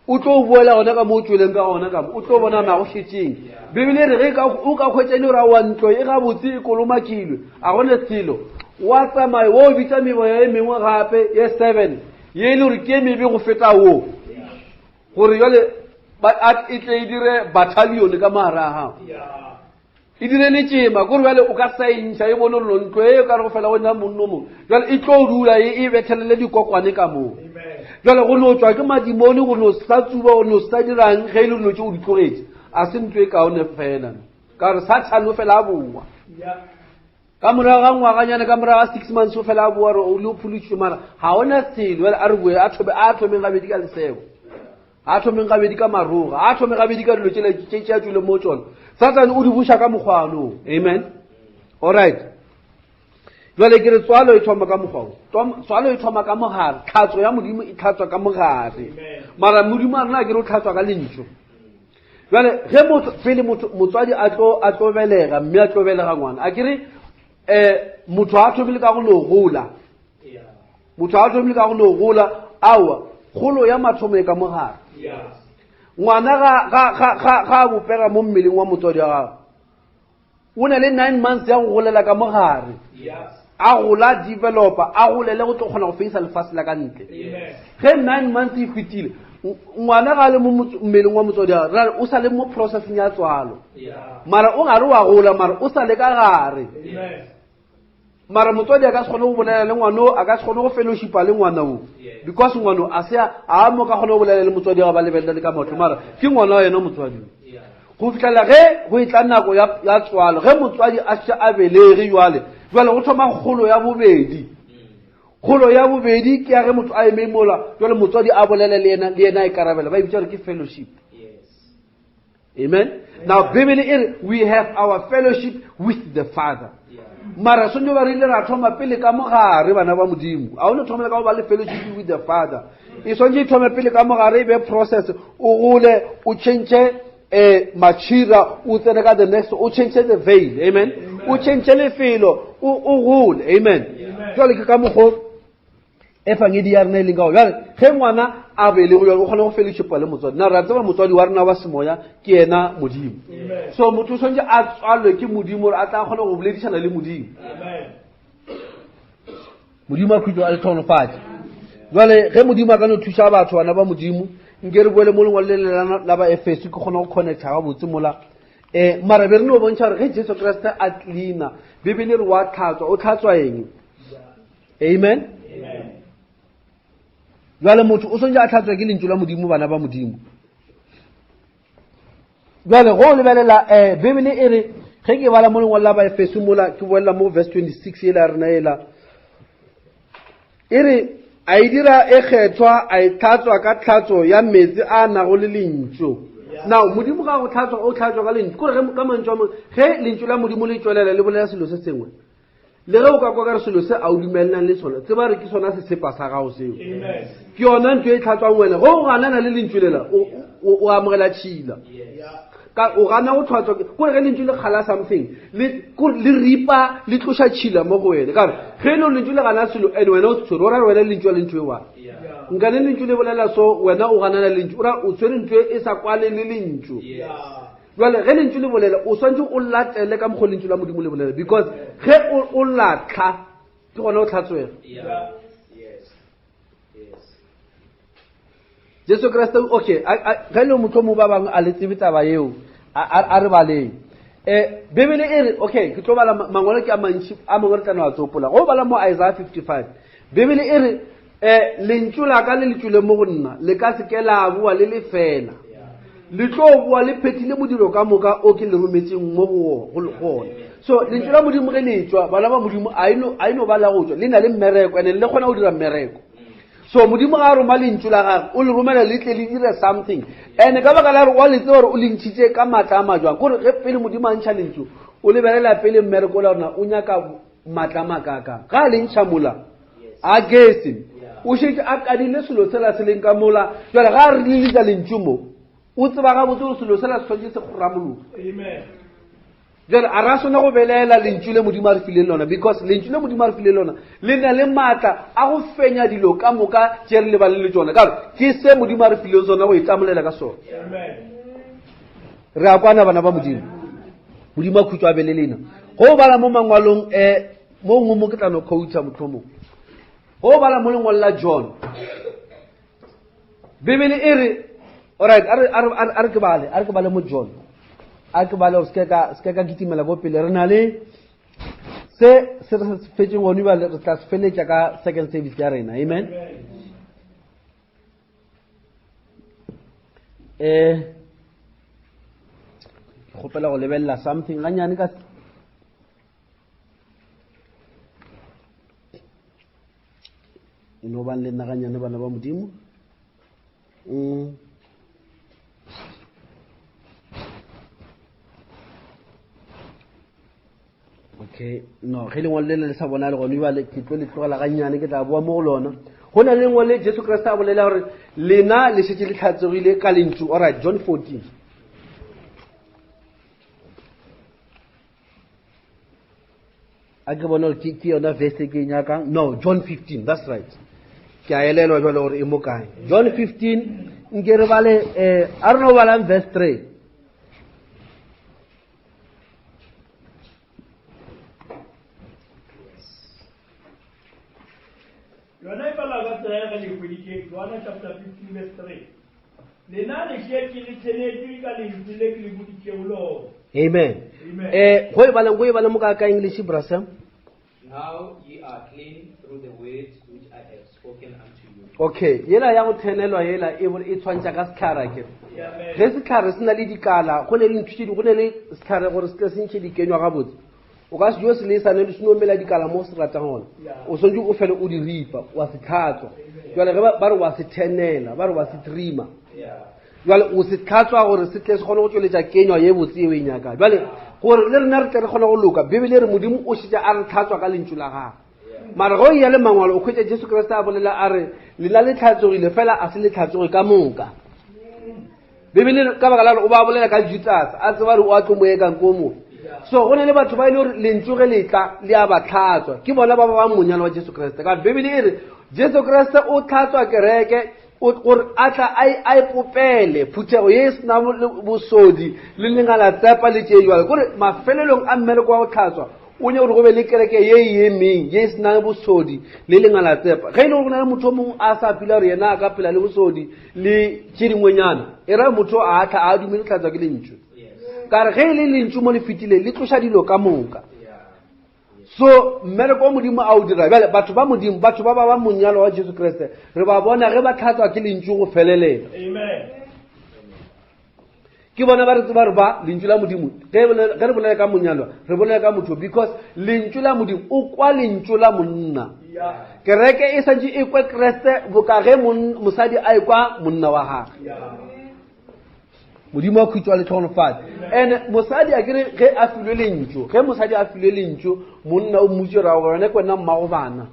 O tlo boela gona ka mo o tšweleng ka gona ka mo o tlo bona na go šetšeng. Bibele e re ge o ka hwetša e le gore aowa ntlo e gabotse e kolomakilwe a gone selo wa tsamaya wo bitsa meboya e mengwe gape ye seven ye e le gore ke e mebe go feta wo gore jale e tle e dire battalion ka mogare a gago. E dire letšema kore bjale o ka sa e ntšha e bone gore ntlo e ka re go fela go nna monno mongwe jale e tlo dula e, e bethelele dikokwane ka moo. Jale go no tswa ke madimone go no sa tsuba go no sa dirang ge e le dilo tse o di tlogetše a se ntlo e kaone fela ka gore sathane o fela a boa ka morago ga ngwaganyana ka morago ga six months o fela a boa re o le o pholositšwe mara ga ona selo jale a re boe a thome a thomeng gabedi ka lesego a thomeng gabedi ka maroga a thome gabedi ka dilo tsele tše tše a tšwile mo tsona satane o di buša ka mokgwanong. Amen. Alright, jale ke re tswalo e thoma ka mokgwa o tswalo e thoma ka mogare tlhatso ya modimo e tlhatswa ka mogare mara modimo a rena ke re o tlhatswa ka lentšu. Jale ge motho pele motho motswadi a tlo a tlo belega mme a tlo belega ngwana a ke re um motho a thomile ka go no gola motho a thomile ka go no gola aowa kgolo ya mathomo e ka mogare. Ngwana ga a bopega mo mmeleng wa motswadi wa gagwe o na le nine months ya go golela ka mogare a gola developer a golele go tlo kgona go feisa lefase la ka ntle. Ge nine months e fetile ngwana ga a le mo mmeleng wa motswadi wa gagwe o sa le mo processing ya tswalo mara o gare wa gola mara o sa le ka gare. Mara motswadi a ka se kgone go bolela le ngwana o a ka se kgone go fellowshipa le ngwana o because ngwana o a se a mo ka kgone go bolela le motswadi wa ba lebelela le ka matlho mara ke ngwana wa yena motswadi o. Go fitlhela ge go e tla nako ya tswalo ge motswadi a se a belege jwale jwale go thoma kgolo ya bobedi. Kgolo ya bobedi ke ya ge motho a eme mola jwale motswadi a bolele le yena le yena a ikarabela ba e bitsa gore ke fellowship. Amen. Now Bible e re we have our fellowship with the Father. Mara sonjo ba rile ra thoma pele ka mogare bana ba modimo. A o ne thomela ka go ba le fellowship with the Father. E swantse e thome pele ka mogare e be process o gole o change eh machira o tsene ka the next o change the veil. Amen. O change lefelo o o gole. Amen. Jwale ke ka mokgo efangedi ya rena e leng ka go jale ge ngwana a belego jale o kgona go fellowshipa le motswadi. Na re a tseba motswadi wa rena wa semoya ke yena modimo. So motho o tshwanetse a tswalwe ke modimo gore a tla kgona go boledišana le modimo. Modimo a khutlo a le tlhonolofatše. Jale ge modimo a ka no thuša batho bana ba modimo nke re boele mo lengwalo le le la ba Efeso ke kgona go connecta gabotse mola. Um mara be re no bontšha gore ge Jesu Kriste a cleana Bibele re wa tlhatswa o tlhatswa eng? Amen. Jwale motho o swantse a tlhatswa ke lentšu la modimo bana ba modimo. Jwale go lebelela um Bibele e re ge ke bala mo lengwalo la Baefeso mola ke bolela mo verse 26 ela ya rena ela e re a e dira e kgethwa a e tlhatswa ka tlhatso ya metsi a nago le lentšu. Now modimo ga go tlhatswa o tlhatswa ka lentšu kore ge ka mantšu a mangwe ge lentšu la modimo le tšwelela le bolela selo se sengwe le ge o ka kwa ka re selo se a o dumelelang le sona tseba re ke sona sesepa sa gago seo. Ke yona ntho e tlhatswang wena ge o ganana le lentšu lela o amogela tšhila ka o gana go tlhatswa kore ge lentšu le kgala something le ripa le tloša tšhila mo go wena ka gore ge le lentšu le gana selo and wena o se tshwere o ra re wena lentšu la lentšu e wa nkane lentšu le bolela so wena o ganana lentšu o ra o tshwere ntho e sa kwane le lentšu. Jwale ge lentšu le bolela o swantse o latele ka mokgwa lentšu la modimo le bolela because ge o latlha Ke gona o tlhatswega. Jesu Kriste, okay, ge e le motho mo ba bangwe a le tsebe taba yeo, a re baleng. Um Bibele e re, okay, ke tlo bala mangwalo ke a mantši, a mangwe re tla no a tsopola. Go bala mo Isaiah 55, Bibele e re, um lentšu la ka le le tšwile mo go nna, le ka se ke la boa le le fela. Le tlo boa le phethile modiro ka moka o ke le rometšeng mo go gona. So lentšu la Modimo ge le tšwa, bana ba Modimo, a e no ba la go tšwa, le na le mmereko, and le kgona go dira mmereko. So Modimo ga a roma lentšu la gagwe, o le romela le tle le dire something. And ka baka la gore wa le tseba gore o le ntšhitše ka maatla a majwang, kore ge pele Modimo a ntšha lentšu, o lebelela pele mmereko la rona o nyaka maatla a makaakang. Ga a le ntšha mola, a gese, o šetše a kadile selo sela se leng ka mola. Jwale ga a re leletša lentšu mo, o tseba gabotse gore selo sela se swanetše se kgoramologe. Amen. Jale a ra swana go belaela lentšu le Modimo a re fileng lona, because lentšu le Modimo a re fileng lona le na le maatla a go fenya dilo ka moka tše re lebaneng le tšona, ka gore ke se Modimo a re fileng sona go itamolela ka sona. Re a kwana, bana ba Modimo. Modimo a khutšo a be le lena. Go bala mo mangwalong, um mo nngwe mo ke tla no coacha mohlomong. Go bala mo lengwalo la John, Bibele e re, alright, a re ke bale, a re ke bale mo John. A ke bale gore se ke ka kitimela ko pele. Re na le se se re se fetšeng gone bjale, re tla se feletša ka second service ya rena. Amen. Ke kgopela go lebelela something ganyane ka e no bang le nna ganyane, bana ba Modimo. Okay, no, ge lengwalo le le sa bona le gone bjale, ke tlo le tlogela gannyane, ke tla boa mo go lona. Go na le lengwalo le Jesu Kriste a bolela gore lena le šetše le tlhatsegile ka lentšu. All right, John 14. A ke bone gore ke yona verse e ke e nyakang. No, John 15, that's right. Ke a elelwa jwale gore e mo kae. John 15, nke re bale, a re no balang verse 3. Yona e bala ka tsela ya ge le hweditše, Johanna chapter 15 verse 3. Lena le šetše le thenetšwe ka lentšu le ke le boditšego lona. Amen. Amen. Go e baleng, go e baleng mo ka English, Brasa. Now ye are clean through the words which I have spoken unto you. Okay, yela ya go thenelwa yela e e tshwantšha ka sehlare ke. Amen. Ge sehlare se na le dikala, go ne le ntho tše di, go ne le sehlare gore se tle se ntšhe dikenywa gabotse. O ka se jo se le sane le seno mela dikala mo se ratang gona. O swantse o fele o di ripa, wa se tlhatswa. Jwale ge ba re wa se thenela, ba re wa se trima. Jwale o se tlhatswa gore se tle se kgone go tšweletša kenywa ye botse eo e nyakang. Jwale gore le rena re tle re kgone go loka, Bibele e re Modimo o šetše a re tlhatswa ka lentšu la gagwe. Mara ge o ya le mangwalo o hwetša Jesu Kriste a bolela a re lena le tlhatsogile, fela a se le tlhatsoge ka moka. Bibele ka baka la gore o ba bolela ka Judas, a tseba gore o a tlo mo ekang ko mo. So go na le batho ba e le gore lentšu ge le tla le a ba tlhatswa, ke bona ba ba bang monyalo wa Jesu Kriste. Ka Bibele e re Jesu Kriste o tlhatswa kereke gore a tla a e popele phuthego ye e sena bosodi le lengalatsepa le tše jwalo. Kore mafelelong a mmereko wa go tlhatswa o nyaka gore go be le kereke ye e emeng ye e senang bosodi le lengalatsepa. Ge e le gore go na le motho o mongwe a sa phela gore yena a ka phela le bosodi le tše dingwenyana, e ra motho a tla a dumele tlhatswa ke lentšu. Ka re ge e le lentšu mo le fetileng le tloša dilo ka moka. So mmereko wa Modimo a o dira bjale, batho ba Modimo, batho ba ba ba monyalo wa Jesu Kriste, re ba bona ge ba tlhatswa ke lentšu go felelela. Amen. Ke bona ba re tseba re ba lentšu la Modimo. Ge re bolela ka monyalwa, re bolela ka motho, because lentšu la Modimo, o kwa lentšu la monna. Kereke e santše e kwe Kriste boka ge mosadi a ekwa monna wa gagwe. Modimo wa khutšo wa le tlhogonofatše. And mosadi a kere ge a filwe lentšu, ge mosadi a filwe lentšu, monna o mmutše ra gore wena ke wena mmago bana.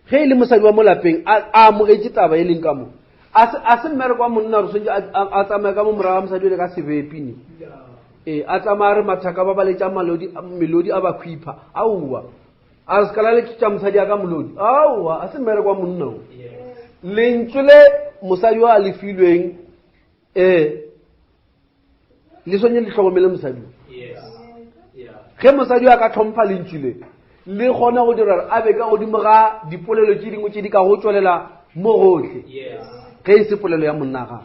Ge e le mosadi wa mo lapeng, a amogetše taba e leng ka mo. A se mmereko wa monna gore swantše a tsamaye ka mo morago ga mosadi o le ka sebepi ne. Ee, a tsamaya re mathaka ba ba letša melodi a ba khwipha. Aowa. A re se ka la letša mosadi a ka molodi. Aowa, a se mmereko wa monna o. Lentšu le mosadi yo a le filweng, le swantše le hlokomele mosadi o. Ge mosadi yo a ka hlompha lentšu le, le kgona go dira gore a be ka godimo ga dipolelo tše dingwe tše di ka go tšwelela mo gohle ge e se polelo ya monna ga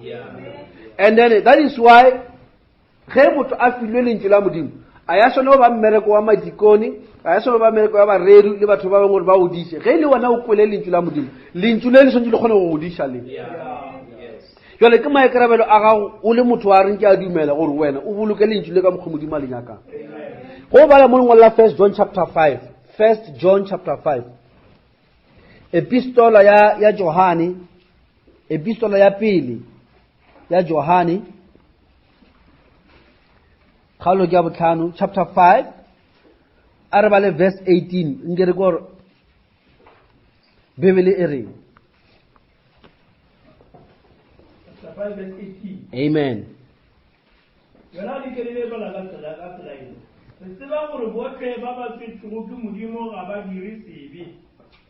and then that is why ge motho a filwe lentšu la modimo a ya swane go ba mmereko wa madikone a ya swane go ba mmereko wa bareru le batho ba bangwe gore ba godiše ge e le wena o kwele lentšu la modimo lentšu le le swantse le kgone go godiša le jale ke maikarabelo a gago o le motho wa reng ke a dumela gore wena o boloke lentšu le ka mokgwa modimo a le nyakang go bala mo lengwalo la first john chapter 5 first john chapter 5 epistola ya, ya johane epistola ya pele ya johane kgaolo ke ya botlhano chapter 5 a re bale verse 18 nke re gore bibele e reng amen yona di kelele bala ka tsela ka tsela eo re tseba gore botlhe ba ba tswetšego ke modimo ga ba dire sebe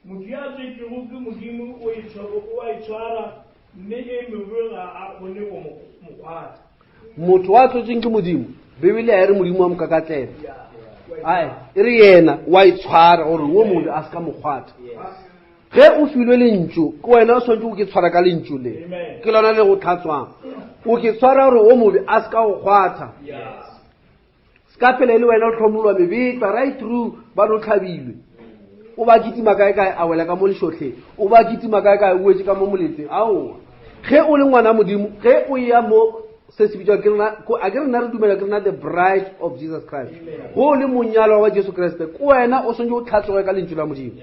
motho ya tswetšego ke modimo o o a itshwara mme e mengwe ga a kgone go mo kgwatha motho wa tswetsweng ke modimo bibele a e re modimo wa mokakatlela ae e re yena wa itshwara gore wo mongwe a se ka mokgwatha ge o filwe lentšu ke wena o tshwanetse o ke tshwara ka lentšu le ke lona le go tlhatswang o ke tshwara gore o mobe a se ka go kgwatha se ka phela e le wena o tlhomolwa mebetla right through ba no tlhabilwe o ba kitima kae kae a wela ka mo lešotlheng o ba kitima kae kae o wetse ka mo moletseng aowa ge o le ngwana modimo ge o ya mo se se bitswa ke rena a ke rena re dumela ke rena the bride of jesus christ go le monyalwa wa jesu kriste ke wena o swantse o tlhatsoge ka lentšu la modimo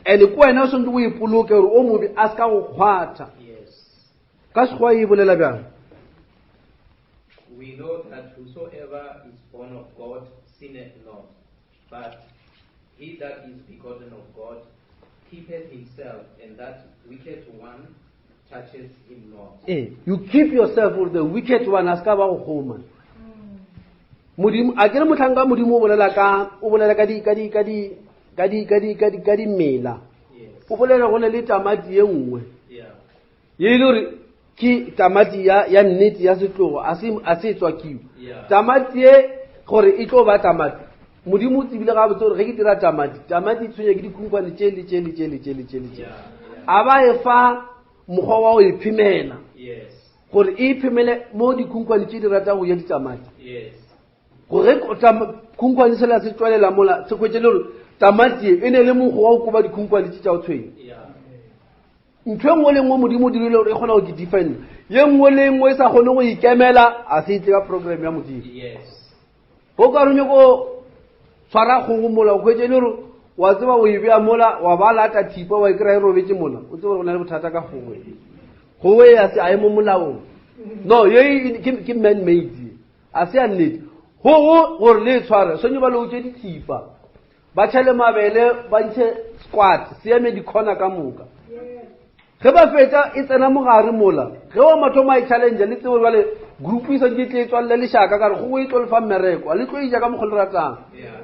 and ke wena o swantse o ipoloke gore o mobe a se ka go kgwatha ka sekgowa e bolela bjang We know that whosoever is born of God sinneth not, but he that is begotten of God keepeth himself, and that wicked one touches him not. Eh, you keep yourself with the wicked one a se ka ba go kgoma modimo a ke re motlhanka modimo o bolela ka o bolela ka di ka di ka di ka di ka di ka di ka dimela o bolela go ne le tamati ye nngwe ye e le gore ke tamati ya ya nnete ya setlogo a se a se tswakiwe tamati ye gore e tlo ba tamati modimo o tsebile gabotse gore ge ke dira tamati tamati e tshwenya ke dikhunkhwane tše le tše le tše le tše le tše le tše a ba e fa mokgwa wa go e phemela gore e iphemele mo dikhunkhwane tše di ratang go ja ditamati gore khunkhwane sela se tswelela mola se hwetše le gore tamati e ne le mokgwa wa go koba dikhunkhwane tše tša go tshwenya ntho e nngwe le nngwe modimo o dirile gore e kgona go ke defenda ye nngwe le nngwe e sa kgone go ikemela a se itle ka program ya modimo go ka re nyako tshwara kgogo mola o kgwetse e le gore wa tseba o e bea mola wa ba lata thipa wa e kry-a e robetse mola o tseba gore go na le bothata ka kgogo e kgogo e a se a e mo molaong no ye ke man made a se ya nnete gogo gore le e tshware swanetse ba leotse dithipa ba tšhele mabele ba ntshe squat se eme dikhona ka moka ge ba fetsa e tsena mogare mola ge wa mathomo a e challenge le tsebo jale group e santse e tle e tswalele lešaka kare go e tlo lefa mmereko a le tlo ija ka mokgwa le ratang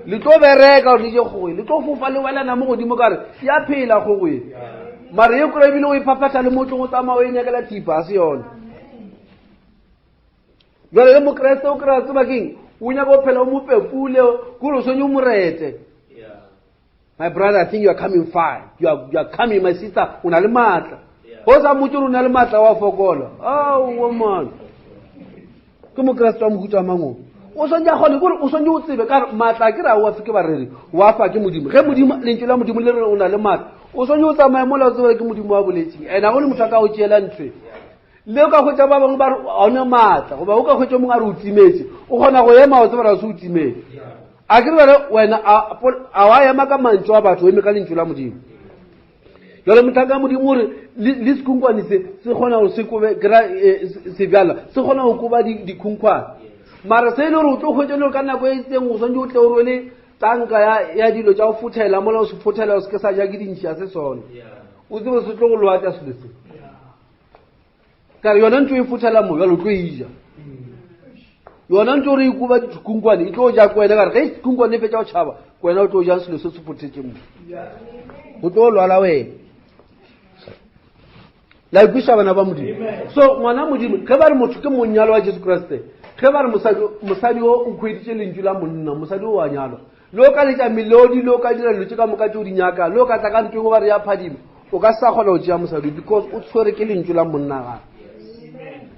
le tlo bereka gore le je kgoe le tlo fofa le welana mo godimo kare ya phela kgoe mare ye kry ebile o e phaphatha le motlong o tsamaya o e nyakela thipa a se yone jale le mokeresete o kry-a tseba keng o nyaka o phela o mopepule kore o tshwanetse o morete my brother i think you are coming fine you are, you are coming my sister o na le maatla o sa mmotse gore o na le maatla wa fokola aowa man ke mokeresete wa mohuta wa mangwe o swantse a kgone kore o swantse o tsebe ka maatla ke ra wa ke barere wa fa ke modimo ge modimo lentswe la modimo le re o na le maatla o swantse o tsamaye mola o tsebe ke modimo wa boletseng and ga go le motho a ka o tšeela ntho le o ka hwetša ba bangwe ba re one maatla goba o ka hwetša mongwe a re o timetse o kgona go ema o tseba re se o timetse a ke re bale wena a wa ema ka mantšu a batho o eme ka lentšu la modimo jale motlhanka modimo ore le sekhunkhwane se se kgona go se kobe kry e, sebjala se kgona go koba dikhunkhwane mara se e le gore o tlo kgwetsa le gore ka nako e itseng o tshwanetse o tle o rwele tanka ya dilo tša go fothela mola o se fothela o se ke sa ja ke dintšhi ya se sone o tsebe se tlo go loatša selo se kare yona ntho e fothela mo jalo o tlo e ja yona ntho re ikoba dikhunkwane e tlo ja kwena kare ge khunkwane e fetsa go tšhaba kwena o tlo jang selo se se fothetseng mo o tlo lwala wena la ikwiša bana ba modimo so ngwana modimo ge ba re motho ke monyalo wa jesu kriste ge ba re mosadi o o kgweditše lentšu la monna mosadi o wa nyalwa Le o ka letša melodi, le o ka dira dilo tše ka moka tše o di nyakang, le o ka tla ka ntweng o ba re ya phadima, o ka se sa kgona go tšea mosadi because o tshwere ke lentšu la monna gage.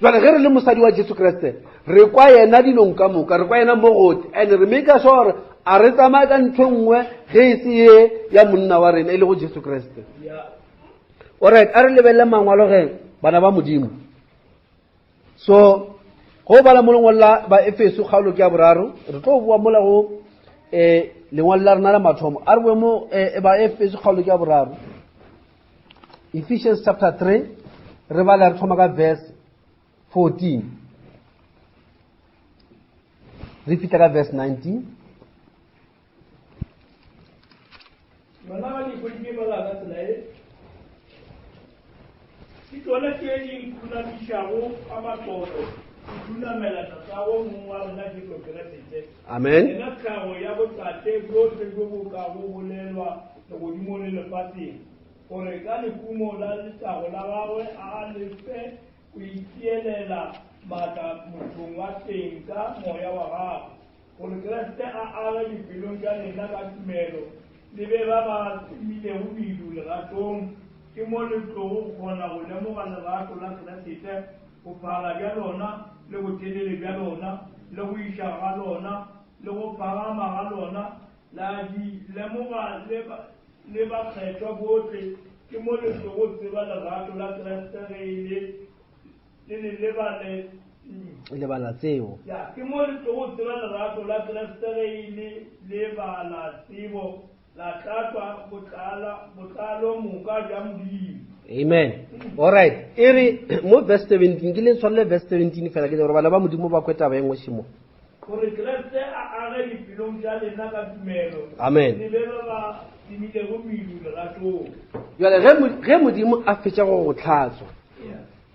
Jwale ge re le mosadi wa Jesu Kriste, re kwa yena dilong ka moka, re kwa yena mo gote, and re make sure gore a re tsamaye ka ntho e nngwe ge e se ye ya monna wa rena e lego Jesu Kriste. Alright, a re lebelele mangwalo ge bana ba Modimo. So go bala mo lengwalo la ba Efeso kgaolo ke ya boraro, re tlo boa mola go um lengwalo la rena la mathomo. A re boe mo eh, ba Efeso kgaolo ke ya boraro. Ephesians chapter 3 re bala re thoma ka verse 14 re fihla ka verse 19. Bana ba dikgwedi ke bala ka tsela e. Ke tšona tše di nkhunamišago ka matlotlo, ke khunamela Tatago Mong wa rena Jesu Kriste. Amen. Yena tlhago ya botate bjohle bjo bo kago bolelwa legodimong le lefaseng, gore ka lehumo la letago la gagwe a le fe go itielela maatla mothong wa teng ka moya wa gagwe. Gore Kriste a age dipelong tša lena ka tumelo, le be ba ba tsemilego medu leratong, ke mo le tlogo kgona go lemoga lerato la Kriste, bophara bja lona le botelele bja lona, le go iša ga lona le go phagama ga lona, la di lemoga le, le bakgethwa bohle, ke mo le tlogo tseba lerato la Kriste ge e le le le lebale lebala tsebo. Ya, ke mo le tlogo tseba lerato la Kriste ge e le lebala tsebo, la tlatšwa botlala, botlalo moka bja Modimo. Amen. All right. E re mo verse 17 ke le tshwarele verse 17 fela ke gore bana ba Modimo ba kwe taba e nngwe šimo. Gore Kriste a age dipelong tša lena ka tumelo. Amen. Le be ba ba tsemilego medu leratong. Jwale ge Modimo a fetša go go tlhatswa,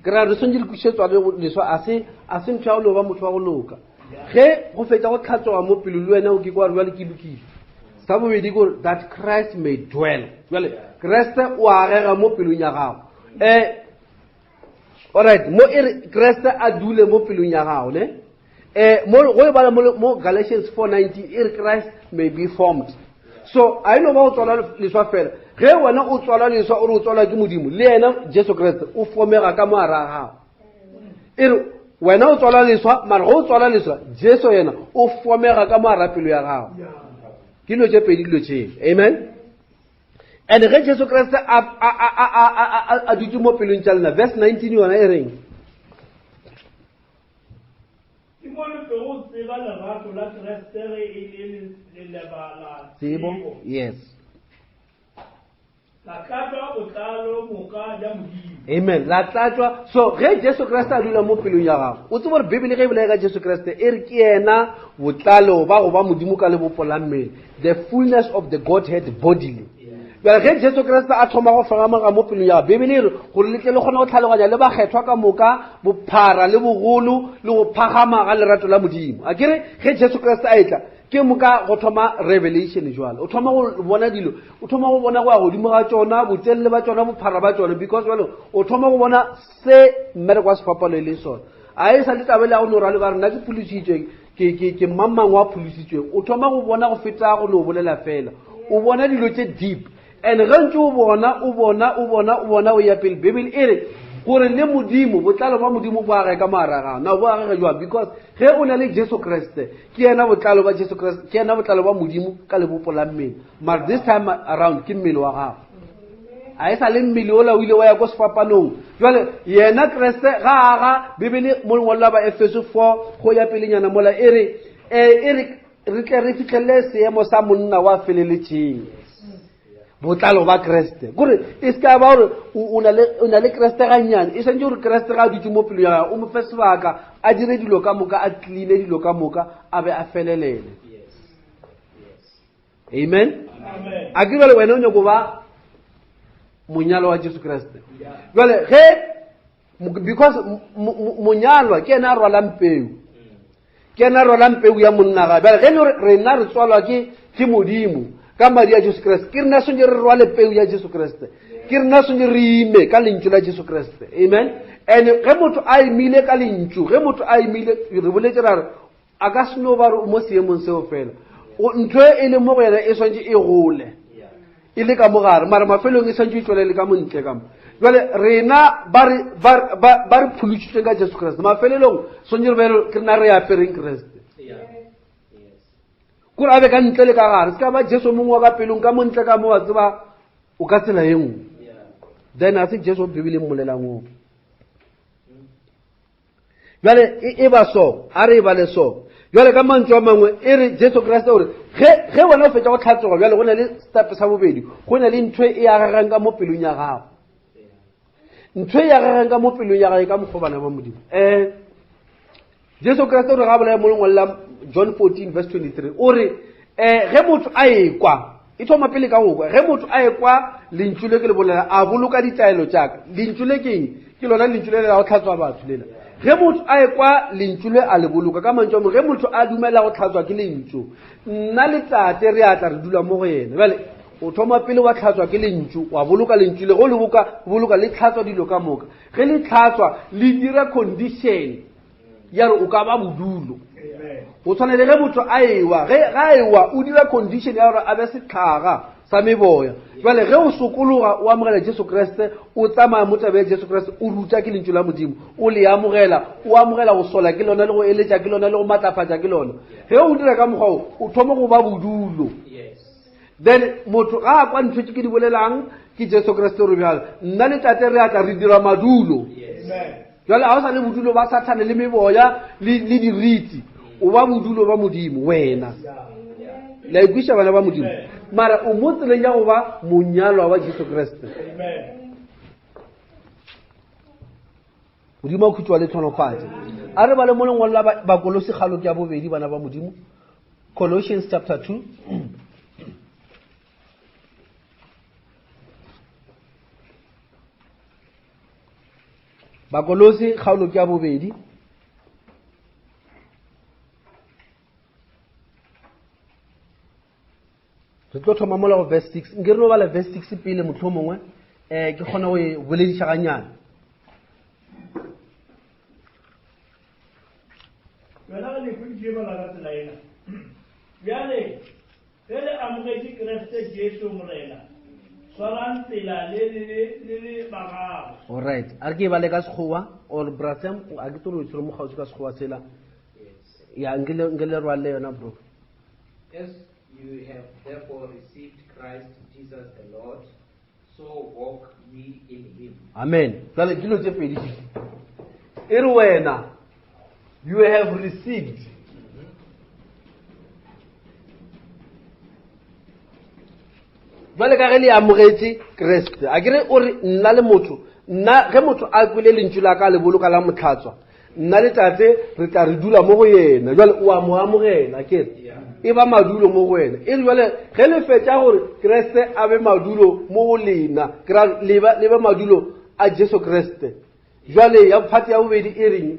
ke ra re swantse re kwišetswa le leswa a se a se ntho ya go loba motho wa go loka. Ge go fetša go tlhatswa mo pelo le wena o ke kwa re jwale ke lokile. Sa bobedi ke gore that Christ may dwell. Jwale Kriste o agega mo pelong ya gago. Alright, mo e re Kriste a dule mo pelong ya gago ne. Mo go e bala mo, mo Galatians 4:19 e re Christ may be formed. So a eno ba o tswala leswa fela. Ge wena o tswala leswa o re o tswalwa ke Modimo, le yena Jesu Kriste o fomega ka mo hare ga gago. E re wena o tswala leswa, mara ge o tswala leswa, Jesu yena o fomega ka mo hare pelo ya gago. Ke dilo tše pedi dilo tše. Amen. And ge Jesu Kriste a dutše mo pelong tša lena, verse 19 yona e reng? Ke mo le tlogo tseba lerato la Kriste ge e le leleba la tsebo. Yes. La tlatšwa botlalo moka bja Modimo. Amen. La tlatšwa. So ge Jesu Kriste a dula mo pelong ya gago, o tsebe gore Bibele ge e bolela ka Jesu Kriste e re ke yena botlalo ba go ba Modimo ka lebopo la mmele, the fullness of the Godhead bodily. Bjale ge Jesu Kriste a thoma go fagamaga mo pelong ya gago, Bibele e re gore le tle le kgone go tlhaloganya le bakgethwa ka moka bophara le bogolo le go phagama ga lerato la Modimo. A ke re ge Jesu Kriste a etla, ke moka go thoma revelation jwale. O thoma go bona dilo, o thoma go bona go ya godimo ga tšona, botelele ba tšona, bophara ba tšona, because jwale o thoma go bona se mmereko wa sefapano e leng sona. A e sa le taba e le ya go no ra le ba re nna ke pholositšwe, ke mang mang wa pholositšweng. O thoma go bona go feta go no bolela fela. O bona dilo tše deep. And ge ntse o bona, o bona, o bona, o bona o ya pele, Bibele e re gore le Modimo, botlalo ba Modimo bo age ka mo hare ga gago. Now bo agega jwang? Because ge o na le Jesu Kriste, ke yena botlalo ba Jesu Kriste, ke yena botlalo ba Modimo ka lebopo la mmele. Mara this time around ke mmele wa gago. A e sa le mmele ola o ile wa ya ko sefapanong. Jwale yena Kriste ga aga, Bibele mo lengwalo la ba Efeso 4 go ya pelenyana mola e re, e re re tle re fihlelele seemo sa monna wa feleletšeng, botlalo ba Kriste. Kore e se ka ba gore o na le Kriste gannyane, e santse gore Kriste ga a dutse mo pelo ya gago, o mo fe sebaka a dire dilo ka moka, a cleane dilo ka moka, a be a felelele. Amen. A ke jale wena o nyako ba monyalo wa Jesu Kriste. Jale ge, because monyalwa ke yena a rwalang peu, ke yena a rwalang peu ya monna gae. Bjale ge e le gore rena re tswalwa ke Modimo ka madi a Jesu Kriste, ke rena swantse re rwale peu ya Jesu Kriste, ke rena swantse re ime ka lentšu la Jesu Kriste. Amen. And ge motho a imile ka lentšu, ge motho a imile, re boletse ra re a ka se no ba re o mo seemong seo fela. ntho e leng mo go yena e swantse e gole e le ka mogare mara mafelong e swantse e tswelele ka montle ka mo jale rena ba re phološitsweng ka jesu kreste mafelelong swantse re be ke rena re apereng kreste kore a be ka ntle le ka gare se ka ba jesu mongwe wa ka pelong ka montle ka mo wa tseba o ka tsela ye nngwe then a se jesu bibele mmolelang oo bjale e, e ba so a re e bale so bjale ka mantšu a mangwe e re jesu kriste gore ge ge wena o fetša go tlhatsoga bjale go na le step sa bobedi go na le ntho e agegang ka mo pelong ya gago ntho e agegang ka mo pelong ya gago ka mokgwa bana ba modimo um jesu kriste o re ga bolaya mo lengwalo la john 14 verse 23 o re um ge motho a ekwa e thoma pele ka go kwa ge motho a ekwa lentšu le ke le bolela a boloka ditaelo tšaka lentšu le keng ke lona lentšu le le la go tlhatswa batho lela ge motho a ekwa lentšu le a le boloka ka mantšu a mo ge motho a dumela go tlhatswa ke lentšu nna le tate re atla re dula mo go yena bjale o thoma pele wa tlhatswa ke lentšu wa boloka lentšu le go le boka boloka le tlhatswa dilo ka moka ge le tlhatswa le dira condition ya re o ka ba bodulo o tshwane le ge motho a ewa ge ga ewa o dira condition ya gore a be setlhaga sa meboya jale ge o sokologa o amogela jesu kriste o tsamaya mo tabe ya jesu kriste o ruta ke lentšu la modimo o le amogela o amogela go sola ke lona le go eletša ke lona le go matlafatša ke lona ge o dira ka mokgwa o o thoma go ba bodulo then motho ga a kwa ntho tse ke di bolelang ke jesu kriste re bjalo nna le tate re atla re dira madulo jale ga o sa le bodulo ba sathane le meboya le diriti o ba bodulo ba modimo wena la ikwiša bana ba modimo mara o mo tseleng ya go ba monyalwa wa jesu kriste modimo a khutšwa le tlhonofatse a re bale mo lengwalo la bakolosi kgalo ke ya bobedi bana ba modimo colossians chapter 2 bakolosi kgaolo ke ya bobedi re tlo thoma mola go verse 6 nke re no bala verse 6 pele motlho mongwe um ke kgone go e bolediša ganyane wena ga lekweditše bala ka tsela ena bjale ge le amogetše kriste jesu morena swarang tsela le le le ba gagwe alright a re ke e bale ka sekgowa or brasem a ke toro o tshwere mo kgauswi ka sekgowa sela ya nke le rwalele yona bro As you have therefore received Christ Jesus the Lord, so walk ye in him. Amen. Jwale dilo tse pedi di. E re wena you have received jwale ka ge le amogetše kreste a kere o re nna le motho nna ge motho a kwele lentšu la ka le boloka la motlhatswa nna le tate re tla re dula mo go yena jale o a mo amogela ke e ba madulo mo go wena e re jale ge le fetša gore kreste a be madulo mo go lena kera le be madulo a jesu kreste jale ya phate ya bobedi e reng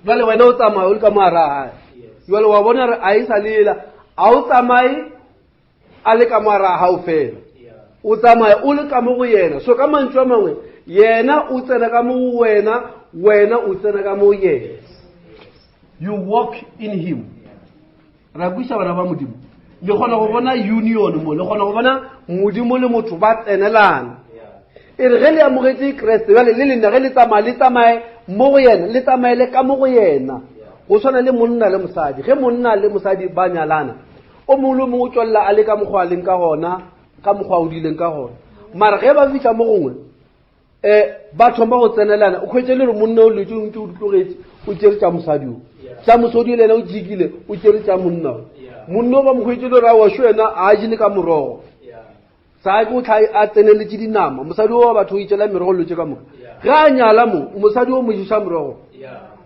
jale wena o tsamaya o le ka mo ara gae jale wa bona re a e sa lela a o tsamaye a le ka moara a gago fela o tsamaya o le ka mo go yena so ka mantšu a mangwe yena o tsena ka mo go wena wena o tsena ka mo go yena you walk in him ra kwiša bana ba modimo le kgona go bona union mo le kgona go bona modimo le motho ba tsenelana e re ge le amogetše kreste bjale le lena ge le tsamaya le tsamaye mo go yena le tsamaele ka mo go yena go tshwana le monna le mosadi ge monna le mosadi ba nyalana o mongwe le o mongwe o tswelela a le ka mokgwa a leng ka gona ka mokgwa o dileng ka gona mara ge ba fitlha mo gongwe um ba thoma go tsenelana o kgwetse le gore monna o letse o ntse o ditlogetse o tsere tša mosadi o tša mosadi le ena o jikile o tsere tša monna o monna o ba mo kgwetse le gore awa sho ena a jele ka morogo sa ke o tlha a tseneletše dinama mosadi o wa batho o itšela merogo lotse ka moka ge a nyala mo mosadi o mo ješa morogo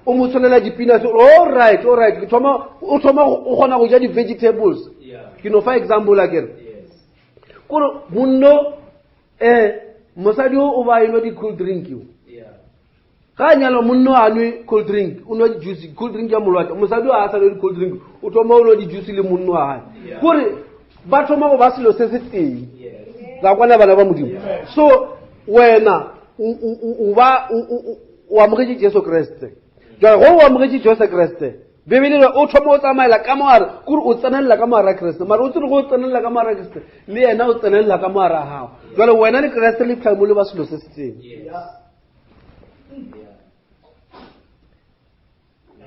o mo tshwanela dipinase all right all right ke thoma o thoma o kgona go ja di-vegetables ke no fa example a kere kore monno um mosadi o o ba enwa di-cool drink o ga a nyalwa monno a nwe cold drink o nwa di-juice cold drink ya molwatla mosadi o a sa nwe di-cold drink o thoma o nwa di-juice le monno wa gae kore ba thoma go ba selo se se teng la kwana bana ba modimo so wena o ba o amogetše jesu kriste jale go o amogetše jesu kriste. Bibele re o thoma o tsamaela ka mogare kore o tsenelela ka mogare Kriste mara o tsere go tsenelela ka mogare Kriste le yena o tsenelela ka mogare ga gago jale wena le Kriste le tlhamo le ba selo se se teng.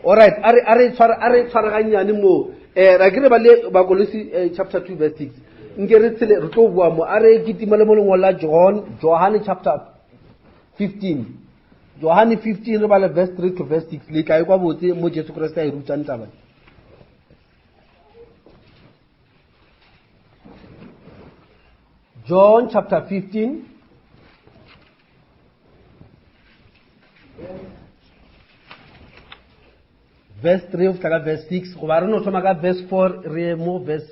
Alright, a re a re tshware a re tshwaregannyane moo eh ra ke re ba le Bakolosi eh, chapter 2 verse 6 nke re tshele re tlo bua mo a re kitima le mo lengolo la John Johane chapter 15 Johane 15 re bale verse 3 to verse 6 le tla e kwa botse mo Jesu Kriste a e rutang taba. John chapter 15 verse 3 go fihla ka verse 6 goba re no thoma ka verse 4 re ye mo verse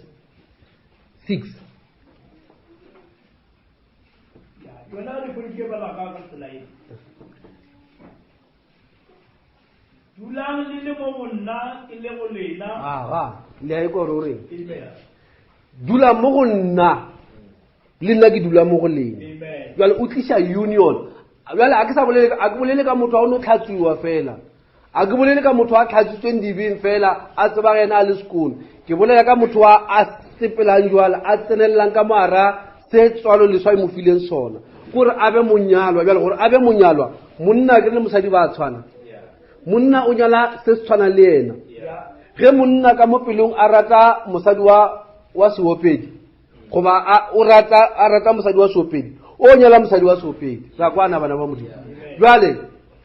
6. Yona re hweditše ba baka ka tsela ye. Dulang le le mo go nna, ke le go lena. Aga, le a e kwa gore o reng? Amen. Dula mo go nna, le nna ke dula mo go lena. Amen. Jwale o tliša union. Jwale a ke sa bolele, a ke bolele ka motho a o no tlhatswiwa fela. A ke bolele ka motho a tlhatswitsweng dibeng fela, a tseba yena a le sekolo. Ke bolela ka motho a a sepelang jwale, a tsenelelang ka mogara se tswalo leswa e mo fileng sona. Kore a be monyalwa, jwale gore a be monyalwa, monna ke le mosadi ba tshwana. Monna o nyala se se tshwanang le yena. Ge monna ka mo pelong a rata mosadi wa wa seopedi, goba a o rata a rata mosadi wa seopedi, o nyala mosadi wa seopedi. Ra kwana bana ba Modimo. Jwale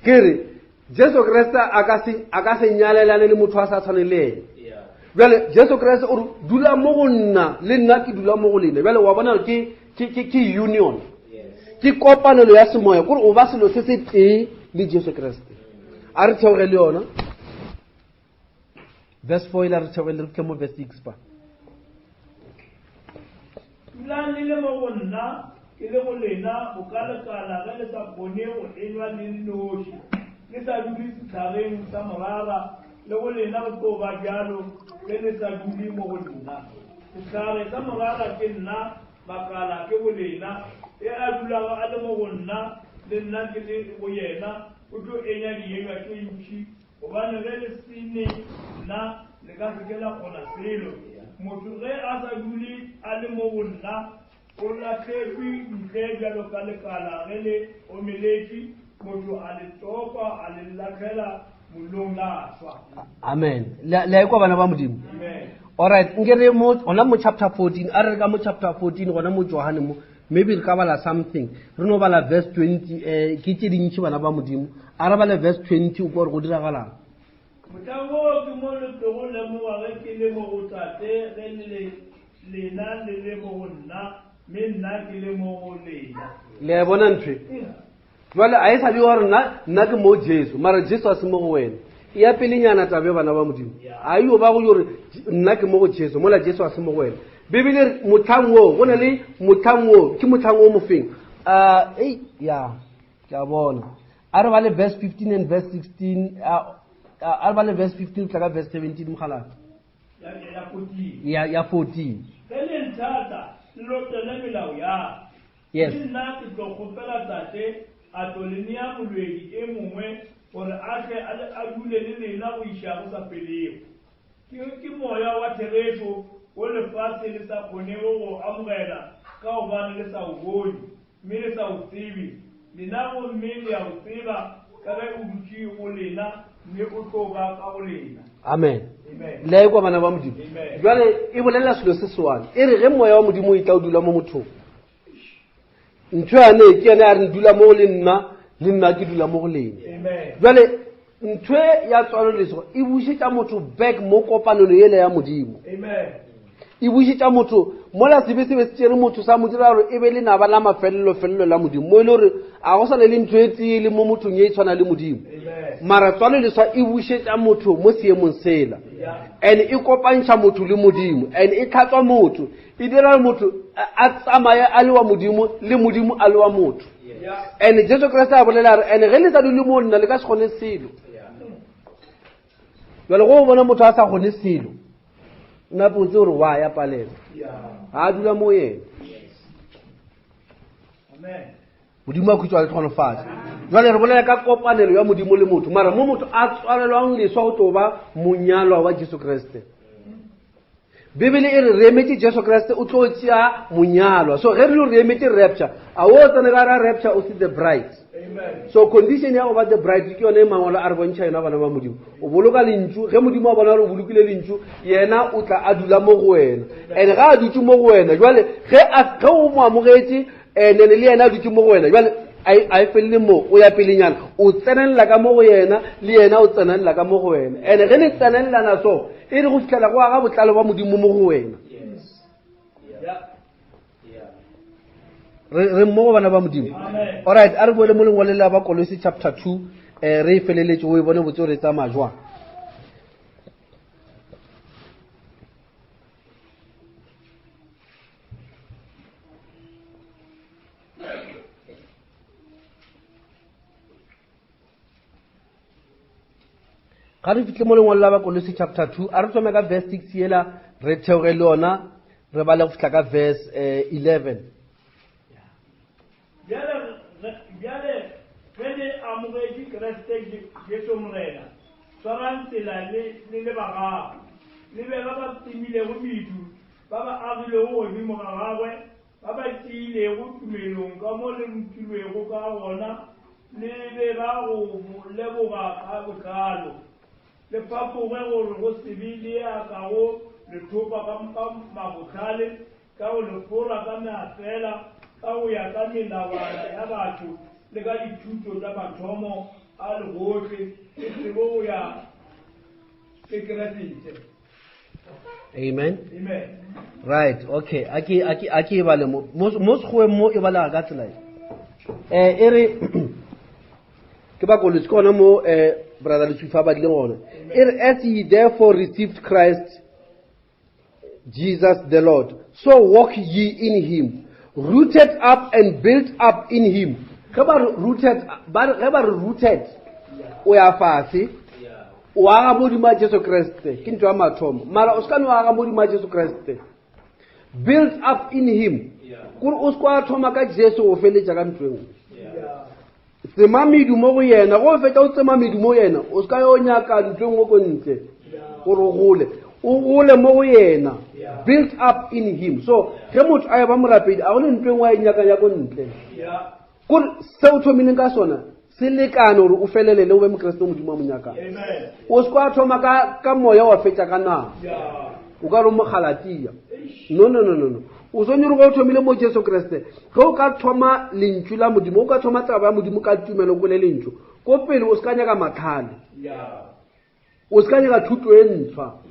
ke re Jesu Kriste a ka se a ka se nyalelane le motho a sa tshwaneng le ene. Jwale Jesu Kriste o re dula mo go nna le nna ke dula mo go lena. Jwale wa bona ke ke ke ke union. Ke kopanelo ya semoya kore o ba selo se se tee le Jesu Kriste. A re theoge le yona. Verse 4 ela re theoge le re fitlhe mo verse 6 pa. Dulang le le mo go nna, ke le go lena, bo ka lekala ge le sa kgone go enywa le nnoši, le sa dule sehlageng sa morara, le go lena go tlo ba bjalo ge le sa dule mo go nna. Sehlare sa morara ke nna, makala ke go lena. E a dulago a le mo go nna, le nna ke le go yena, o tlo enya dienywa tše ntši, gobane ge le se ne nna le ka se ke la kgona selo. Motho ge a sa dule a le mo go nna, o lahletšwe ntle bjalo ka lekala ge le omeletše, motho a le topa a le lahlela mollong la swa. Amen. Le a ekwa bana ba Modimo? Amen. Alright, nke re mo gona mo chapter 14, a re re ka mo chapter 14 gona mo Johane mo, maybe re ka bala something. Re no bala verse 20, eh ke tše dintši bana ba Modimo. A re bale verse 20 o kwa gore go diragalang. Mohlang woo ke mo le tlogo lemoga ge ke le mo go Tate, ge le lena le le mo go nna, mme nna ke le mo go lena. Le a e bona ntho e? Jwale a e sa le gore nna nna ke mo Jesu, mara Jesu a se mo go wena. E ya pelenyana tabe bana ba Modimo. A yo ba go yore nna ke mo go Jesu, mola Jesu a se mo go wena. Bibele re motlhang wo, go na le motlhang wo, ke motlhang o mofeng. Ah, ei, ya, ke a bona. A re bale verse 15 and verse 16, a re bale verse 15 tla ka verse 17 mogalana. Ya 14. Ya ya 14. Ge le nthata, le lotele melao ya. Yes. Le nna ke tlo kgopela Tate a tlo le nea molwedi e mongwe gore a tle a le a dule le lena go iša go sa felego. Ke, ke moya wa therešo wo lefase le sa kgonego go amogela ka gobane le sa o bone mme le sa o tsebe. Lena gomme le a o tseba ka ge o dutše go lena mme o tlo ba ka go lena. Amen. Amen. Le a ekwa bana ba Modimo? Amen. Jwale e bolela selo se swane. E re ge moya wa Modimo o etla o dula mo mothong, ntho yane ke yone a re dula mo go le nna, le nna ke dula mo go lena. Amen. Jwale ntho e ya tswalo lesego e bušetša motho back mo kopanelo ele ya Modimo. Amen. E bušetša motho mola sebe se be se tšere motho sa mo dira gore e be lenaba la mafelelo-felelo la Modimo, mo e le gore a go sa ne le ntho e tee le mo mothong ye e tshwana le Modimo. Amen. Mara tswalo leswa e bušetša motho mo seemong sela. And e kopantšha motho le Modimo, and e tlhatswa motho, e dira gore motho a tsamaye a le wa Modimo le Modimo a le wa motho. And Jesu Kriste a bolela a re, and ge le sa dule mo nna le ka se kgone selo. Jwale go bona motho a sa kgone selo, nna potse gore wa ya palelwa. Ga a dula mo yena. Amen. Modimo a khutšwa le tlhonofatše. Jwale re bolela ka kopanelo ya Modimo le motho, mara mo motho a tswalelwang leswa o tlo ba monyalwa wa Jesu Kriste. Bibele e re re emetše Jesu Kriste o tlo tšea monyalwa. So ge re re emetše rapture, a o tsene ka ra rapture o se the bride. Amen. So condition ya go ba the bride ke yone e mangwalo a re bontšha yona bana ba Modimo. O boloka lentšu, ge Modimo a bona gore o bolokile lentšu, yena o tla a dula mo go wena. And ga a dutše mo go wena, jwale ge a ge o mo amogetše and le yena a dutše mo go wena, jwale a e a e felele mo, o ya pelenyana, o tsenelela ka mo go yena, le yena o tsenelela ka mo go wena. And ge le tsenelelana so, e re go fitlhela go aga botlalo ba Modimo mo go wena. Yes. Yeah. Yeah. Re re mmogo bana ba Modimo. Amen. Alright, a re boele mo lengwaleng la Bakolose chapter 2, eh re e feleletše o e bone botse gore e tsamaya jwang. Ga re fihle mo lengwalo la Bakolose chapter 2, a re thome ka verse 6 yela re theoge le yona re bale go fihla ka verse 11. Bjale bjale ge le amogetše Kriste Jesu Morena, swarang tsela le le le ba gagwe, le be ba ba tsemilego medu, ba ba agilego godimo ga gagwe, ba ba tiilego tumelong ka mo le rutilwego ka gona, le be ba go mo leboga ka botlalo. Le phafoge gore go se be le a kago le thopa ka ka mabohlale, ka go le fora ka meafela, ka go ya ka melawana ya batho le ka dithuto tša mathomo a legohle, e sego go ya ke Keresete. Amen. Amen. Right, okay. A ke a ke a ke e bale mo mo sekgoweng mo e balega ka tsela e. Eh e re ke Bakolose ke gona mo eh brother Lesufa a badileng gona. E re as ye therefore received Christ Jesus the Lord, so walk ye in him, rooted up and built up in him. Ge ba re rooted, ba re ge ba re rooted, o ya fase, o aga modimo wa Jesu Kriste, ke ntho ya mathomo. Mara o se ka no aga modimo wa Jesu Kriste. Built up in him. Kore o se kwa thoma ka Jesu o feletša ka ntho e nngwe. Tsema medu mo go yena, go fetša o tsema medu mo yena, o se ka yo nyaka ntho e nngwe ko ntle gore o gole. O gole mo go yena. Built up in him. So ge motho a eba morapedi, a go ne ntho e nngwe a e nyakang ya ko ntle. Kore se o thomileng ka sona se lekane gore o felelele o be mokreste o Modimo a mo nyakang. O se kwa thoma ka ka moya wa fetša ka nama. O ka re o mogalatia. No, no, no, no, no. O swanetše gore o thomile mo Jesu Kriste. Ge o ka thoma lentšu la Modimo, o ka thoma taba ya Modimo ka tumelo kwele lentšu. Ko pele o se ka nyaka matlhale. O se ka nyaka thuto e ntshwa.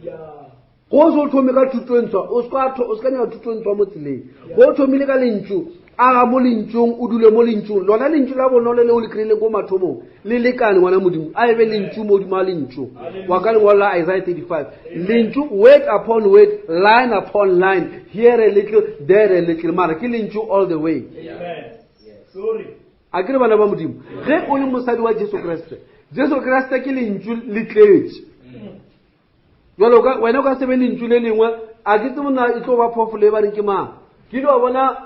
Go o se o thome ka thuto e ntshwa, o se ka o se ka nyaka thuto e ntshwa mo tseleng. Go o thomile ka lentšu, aga mo lentšung, o dule mo lentšung. Lona lentšu la bonolo leo le kry-ileng ko mathomong, le lekane ngwana Modimo. A e be lentšu modimo a lentšu. Wa ka lengwalo la Isaiah 35. Lentšu, word upon word, line upon line, here a little, there a little. Mara ke lentšu all the way. Amen. Sorry. A ke re bana ba Modimo, ge o le mosadi wa Jesu Kriste, Jesu Kriste ke lentšu le tletše. Jwale wena o ka se be lentšu le lengwe, a ke tsebe na e tlo ba phoofolo e ba reng ke mang. Ke ile wa bona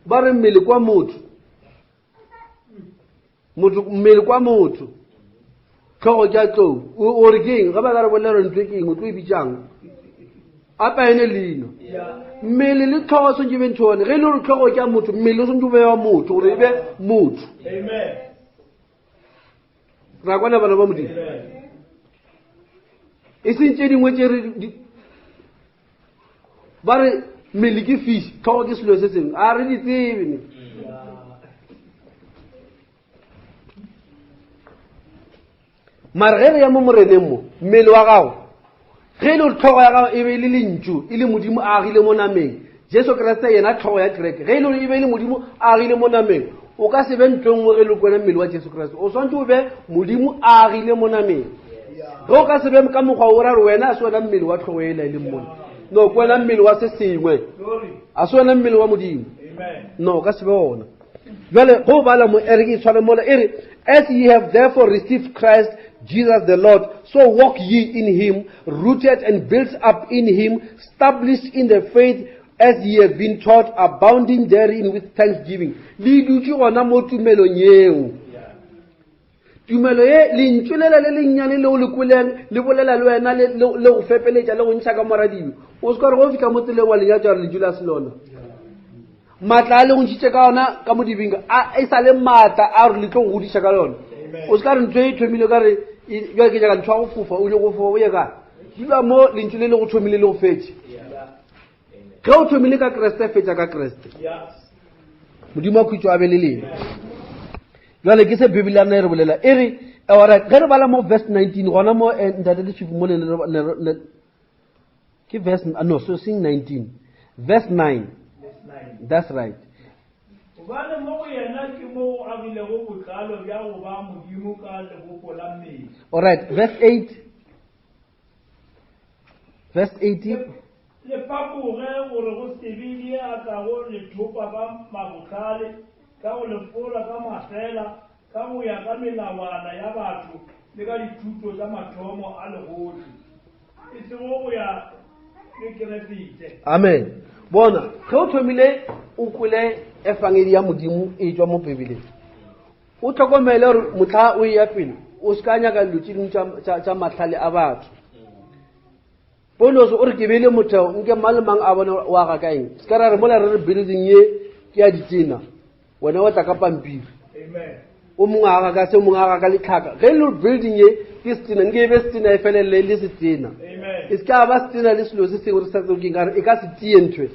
ba re mmele kwa motho, motho mmele kwa motho, tlhogo ke a tlou. O re ke eng? Ge ba ka re bolela gore ntho e ke eng, o tlo e bitsang? A paene leina. Mmele le tlhogo swantse be ntho yone. Ge e le gore tlhogo ke ya motho, mmele o swantse o be wa motho gore e be motho. Amen. Ra kwana bana ba Modimo. E seng tše dingwe tše re ba re mmele ke fish, tlhogo ke selo se sengwe. A re di tsebe ne. Mara ge re ya mo moreneng mo, mmele wa gago, ge e le gore tlhogo ya gago e be e le lentšu, e le Modimo a agile mo nameng, Jesu Kriste yena tlhogo ya kereke, ge e le gore e be e le Modimo a agile mo nameng, o ka se be ntho e nngwe ge e le kwena mmele wa Jesu Kriste. O swantse o be Modimo a agile mo nameng. Ge o ka se be ka mokgwa o ra gore wena a se wena mmele wa tlhogo ela e leng mona. No, ke wena mmele wa se sengwe. A se wena mmele wa Modimo. No, o ka se be ona. Jwale go bala mo e re ke tshwane mola e re as ye have therefore received Christ Jesus the Lord, so walk ye in him, rooted and built up in him, established in the faith. as ye have been taught, abounding therein with thanksgiving. Le dutše gona mo tumelong yeo. Tumelo ye, lentšu lela le lennyane leo le kweleng le bolela le wena le, le, le go fepeletša le go ntšha ka moradibe. O se ka re go fihla mo tseleng wa lenyatša gore lentšu la se lona. Maatla a le go ntšhitše ka ona ka mo dibeng a e sa le maatla a gore le tlo go godiša ka yona. O se ka re ntho e thomile ka re bjale ke nyaka ntho ya go fofa, o nyako fofa o ye kae? Dula mo lentšu le le go thomile le go fetše. Ge o thomile ka Kriste, fetša ka Kriste. Modimo wa khutšo a be le lena. Jwale ke se Bibele ya rena e re bolela. E re, alright, ge re bala mo verse 19, gona mo eh, ntate Lešifu mo le, le, le, ke verse, ah, no, so seng 19, verse 9. That's right. Gobane mo go yena ke mo go agilego botlalo bja go ba Modimo ka lebopo la mmele. Alright, verse 8. Verse 18. Le fapoge gore go se be le a tlago le thopa ka mabohlale, ka go le fora ka mafela, ka go ya ka melawana ya batho le ka dithuto tša mathomo a legohle, e sego go ya le Keresete. Amen. Bona, ge o thomile o kwele efangedi ya Modimo e tšwa mo Bibeleng, o hlokomele gore mohla o eya pele o se ka nyaka dilo tše dingwe tša mahlale a batho. Paulos o re ke beile motheo nke mang le mang a bone o aga ka eng. Se ka ra re mola re re building ye ke ya ditena, wena wa tla ka pampiri. O mongwe aga ka se, o mongwe aga ka letlhaka. Ge e le building ye ke setena, nke e be setena e felelele le setena. E se ka ba setena le selo se sengwe re sa tsebe ke eng, ka re e ka se tie ntho e.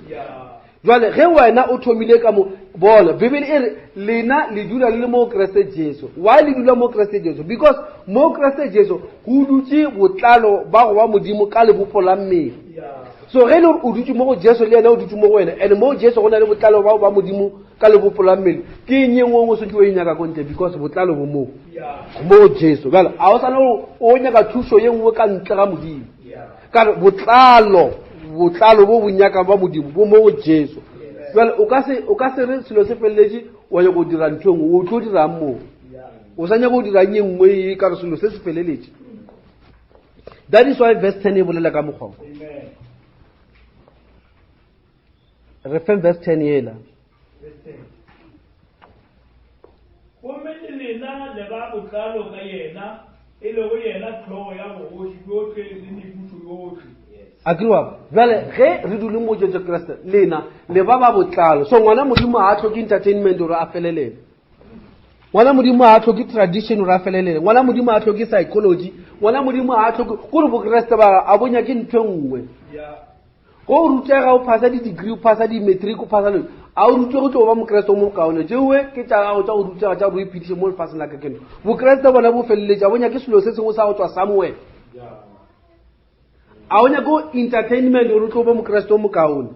Jwale ge wena o thomile ka mo, bona, Bibele e re lena le dula le le mo Kriste Jesu. Why le dula mo Kriste Jesu? Because mo Kriste Jesu go dutše botlalo ba go ba Modimo ka lebopo la mmele. So ge e le gore o dutše mo go Jesu le yena o dutše mo go wena, and mo Jesu go na le botlalo ba go ba Modimo ka lebopo la mmele, ke eng ye nngwe o swanetše o e nyaka ko ntle? Because botlalo bo mo mo go Jesu. Bjale a o swane gore o nyaka thušo ye nngwe ka ntle ga Modimo. Ka re botlalo, botlalo bo bo nyakang ba Modimo bo mo go Jesu. Jwale o ka se, o ka se re selo se feleletše wa ya go dira ntho e nngwe, o tlo dirang moo? O sa nyaka go dirang ye nngwe e ka re selo se se feleletše. That is why verse 10 e bolela ka mokgwa o. Re feng verse 10 yela. Gomme le lena le ba botlalo ka yena, e lego yena hlogo ya bogoši bjohle le mebušo yohle. A ke wa bjale ge re dule mo Jesu Kriste lena le ba ba botlalo. So ngwana Modimo ga a hloke entertainment gore a felelele. Ngwana Modimo ga a hloke tradition gore a felelele. Ngwana Modimo ga a hloke psychology. Ngwana Modimo ga a hloke kore Bokreste ba a bo nyake ntho e nngwe. Go o rutega o phasa di-degree, o phasa di-matric, o phasa le a o rutwe go tlo ba Mokreste o mokaone. Tšeoe ke tša gago tša go rutega tša gore o iphediše mo lefaseng la kekeno. Bokreste bona bo feleletše, a bo nyake selo se sengwe sa go tšwa somewhere. A o nyake entertainment gore o tlo ba Mokreste o mokaone.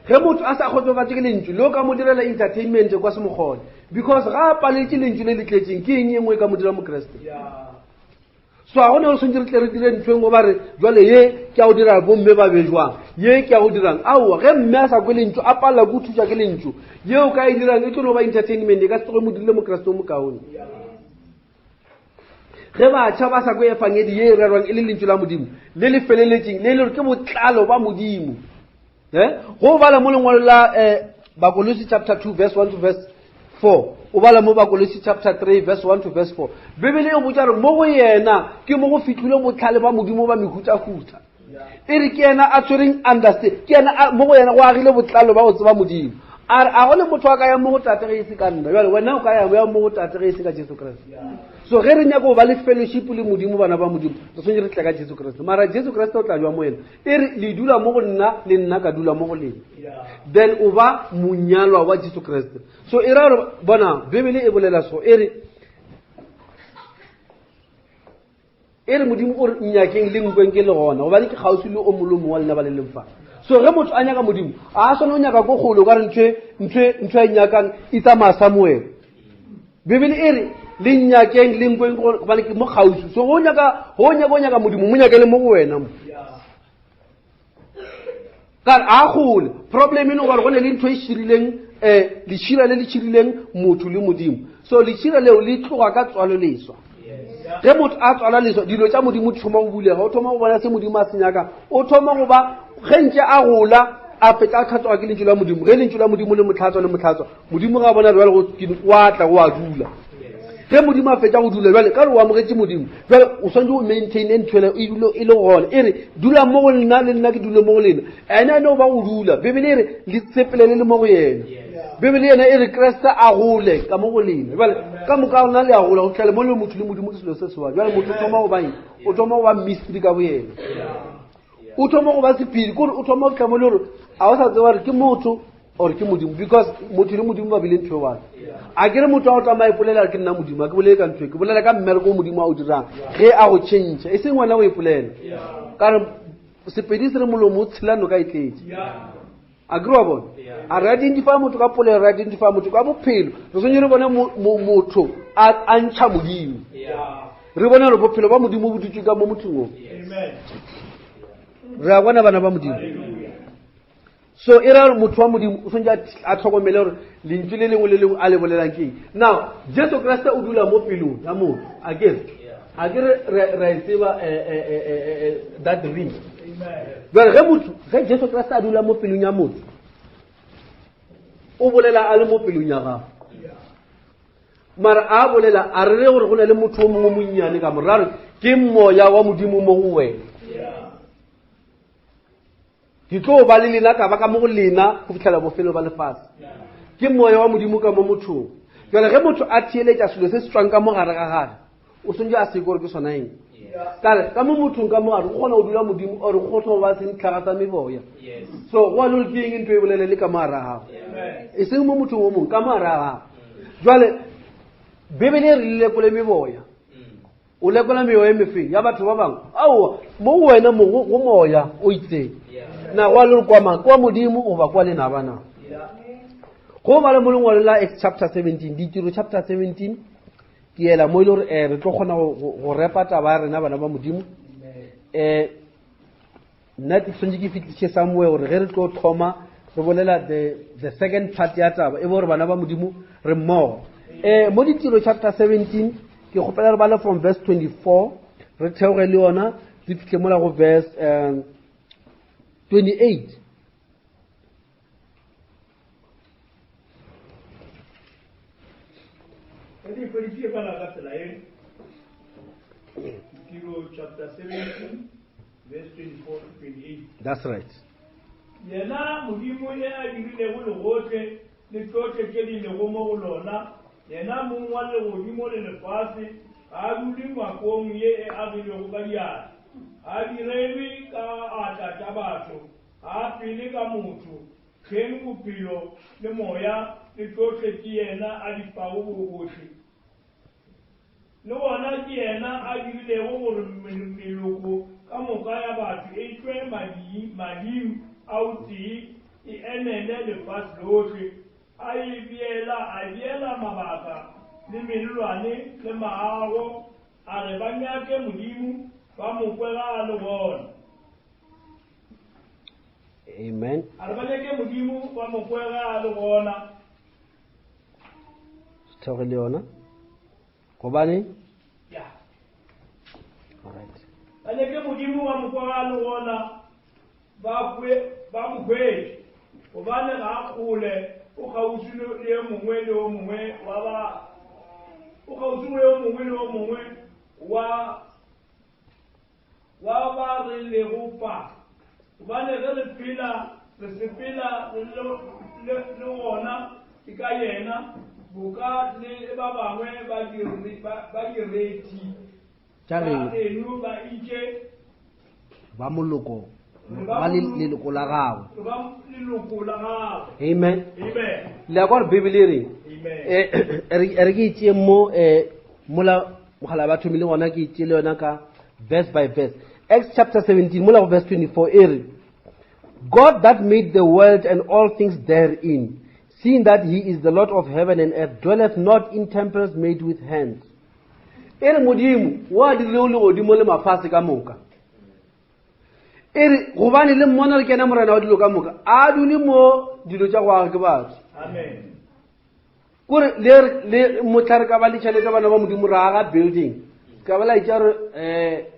Ge motho a sa kgotsofatše ke lentšu le o ka mo direla entertainment kwa se mokgone, because ga a paletše lentšu le le tletšeng, ke eng e nngwe e ka mo dira Mokreste? So ga gona gore swantse re tle re dire ntho e nngwe ba re jwale ye ke ya go dira bomme ba be jwang, ye ke ya go dirang. Aowa, ge mme a sa kwe lentšu, a palela ke go thuša ke lentšu, yeo ka e dirang e tlo no ba entertainment, e ka se tsoge mo dirile Mokreste o mokaone. Ge batjha ba sa kwe efangedi ye e rerwang e le lentšu la Modimo le le feleletšeng, le e le gore ke botlalo ba Modimo. Go bala mo lengwalo la Bakolosi chapter 2 verse 1 to verse 4, o bala mo Bakolosi chapter 3 verse 1 to verse 4, Bibele e botša gore mo go yena ke mo go fihlile botlhale ba Modimo ba mehutahuta. E re ke yena a tshwereng understand, ke yena mo go yena go agile botlalo ba go tseba Modimo. A re a go le motho a ka yang mo go Tate ge e se ka nna. Jwale wena o ka ya yang mo go Tate ge e se ka Jesu Kriste. So ge re nyaka go ba le fellowship le Modimo, bana ba Modimo, re tshwanetse re tle ka Jesu Kriste. Mara Jesu Kriste o tla jwa mo yena. E re le dula mo go nna le nna ka dula mo go lena. Then o ba monyalwa wa Jesu Kriste. So e ra gore bona Bibele e bolela so, e re e re Modimo o re nnyakeng le nkweng ke le gona, gobane ke kgauswi le o molomo wa lena ba le leng fa. So ge motho a nyaka Modimo, a swana o nyaka ko kgole, o ka re ntho e nyakang e tsamaya somewhere. Bibele e re le nnyakeng le nkweng gobane ke mo kgauswi. So go nyaka, go nyaka, o nyaka Modimo, mo nyakele mo go wena mo. Ka re a gole problem e no gore go ne le ntho e širileng, lešira le le širileng motho le Modimo. So lešira leo le tloga ka tswalo leswa. Ge motho a tswala leswa, dilo tša Modimo di thoma go bulega, o thoma go bona se Modimo a se nyakang, o thoma go ba ge ntše a gola. a fetsa a tlhatswa ke lentšu la modimo ge lentšu la modimo le motlhatswa le motlhatswa modimo ga a bona jale wa tla go a dula ge modimo a fetsa go dula jale ka re o amogetše modimo jale o swanetse o maintaine ntho ele e dule e le gona e re dula mo go nna le nna ke dule mo go lena ene ene o ba go dula bebele e re le sepelele le mo go yena bebele yena e re kreste a gole ka mo go lena jale ka moka rona le a gola go fitlhele mo le motho le modimo ke selo se sewa jale motho o thoma go bang o thoma go ba mystery ka bo yena o thoma go ba sephiri kore o thoma go fitlha mo le gore a o sa tseba gore ke motho or ke modimo because motho le modimo ba bile ntho e one a ke re motho a o tsamaya ipolela ke nna modimo a ke bolele ka ntho e ke bolela ka mmereko o modimo a o dirang ge a go change e seng wena o ipolela ka re sepedi se re molomo o tshela noka e tletse a kere wa bone a re identify motho ka polelo re identify motho ka bophelo re tshwanetse re bone motho a ntšha modimo re bone gore bophelo ba modimo bo dutse ka mo mothong o re a bona bana ba modimo so e ra gore motho wa modimo o tshwanetse a tlhokomele gore lentšu le lengwe le lengwe a le bolelang ke eng now jesu kriste o dula mo pelong ya motho a kere a kere re e tseba eh, eh, eh, that ring jale ge motho ge jesu kriste a dula mo pelong ya motho o bolela a le mo pelong ya gago mara a bolela a re re gore go na le motho o mongwe monnyane ka morare ke moya wa modimo mo go wena Ke tlo ba le lena ka ba ka mo go lena go fitlhela bofelo ba lefase. Ke moya wa Modimo ka mo mothong. Jale ge motho a theeletša selo se se tswang ka mo gare ga gage, o swantse a se gore ke sona eng. Kare ka mo mothong ka mo gare go kgona go dula Modimo or go kgona go ba sentlhaga sa meboya. So go a le gore ke eng ntho e bolele le ka mo gare ga gago. E seng mo mothong o mongwe, ka mo gare ga gago. Jale Bibele e re le lekole meboya. o lekola mewa e mefeng ya batho ba bangwe aowa mo go wena mo go moya o itseng na go a le re kwa mang kwa modimo goba kwa lenaba na go ba le mo lengwalo la acts chapter 17 ditiro chapter 17 ke ela mo e le gore um re tlo kgona go repa taba ya rena bana ba modimo um nna ke tshwanetse ke fitlhise somewhere gore ge re tlo thoma re bolela the, the second part ya taba e bo gore bana ba modimo re mmogo um mo ditiro chapter 17 ke kgopela re bale from verse 24 re theoge le yona re fitlhe mola go verse um 28 Re di bala ka tsela e Ditiro chapter 17 verse 24 to 28. That's right. Yena Modimo e a dirilego legohle le tšohle tše di lego mo go lona, yena mong wa legodimo le lefase, ga a dule ngwakong ye e agilwego ka diatla, ga a direlwe ka atla tša batho, Ga a phele ka motho, hleng bophelo le moya le tšohle ke yena a di fago bohle. Le gona ke yena a dirilego gore meloko ka moka ya batho e tšwe mading a o tee, e emele lefase lohle, a e beela, a beela mabaka le mellwane le maago, a re ba nyake Modimo, ba mo kwe ga a le gona. Amen. A re ba nyake Modimo ba mo kwe ge a le gona. Theoge le yona. Gobane? Ya. All right. Ba nyake Modimo ba mo kwe ge a le gona ba kwe ba mo hwetše. Gobane ga a kgole o kgauswi le yo mongwe le yo mongwe wa ba o kgauswi le yo mongwe le yo mongwe wa Wa ba re lego fa. Gobane ge re phela, re sepela re le, le, le gona ke ka yena, boka le ba bangwe ba dire, ba, ba direthi Tša ba geno. geno ba itše, Ba moloko, re ba ba le- molo- leloko la gagwe. re ba leloko la gagwe. Amen. Amen. Le ya kwa gore Bibele e reng? Amen. Eh, re re ke e tšee mo eh, mola mogala ba thomile gona ke tšele yona ka verse by verse acts chapter 17 mola go verse 24 e re god that made the world and all things therein seeing that he is the lord of heaven and earth dwelleth not in temples made with hands e re modimo wa dirilego legodimo le mafase ka moka e re gobane le mmona re kena morena wa dilo ka moka a dule mo dilo tša go aga ke batho amen kore le le mohla re ka ba le tšhelete bana ba modimo ra aga building ka ba laetša gore um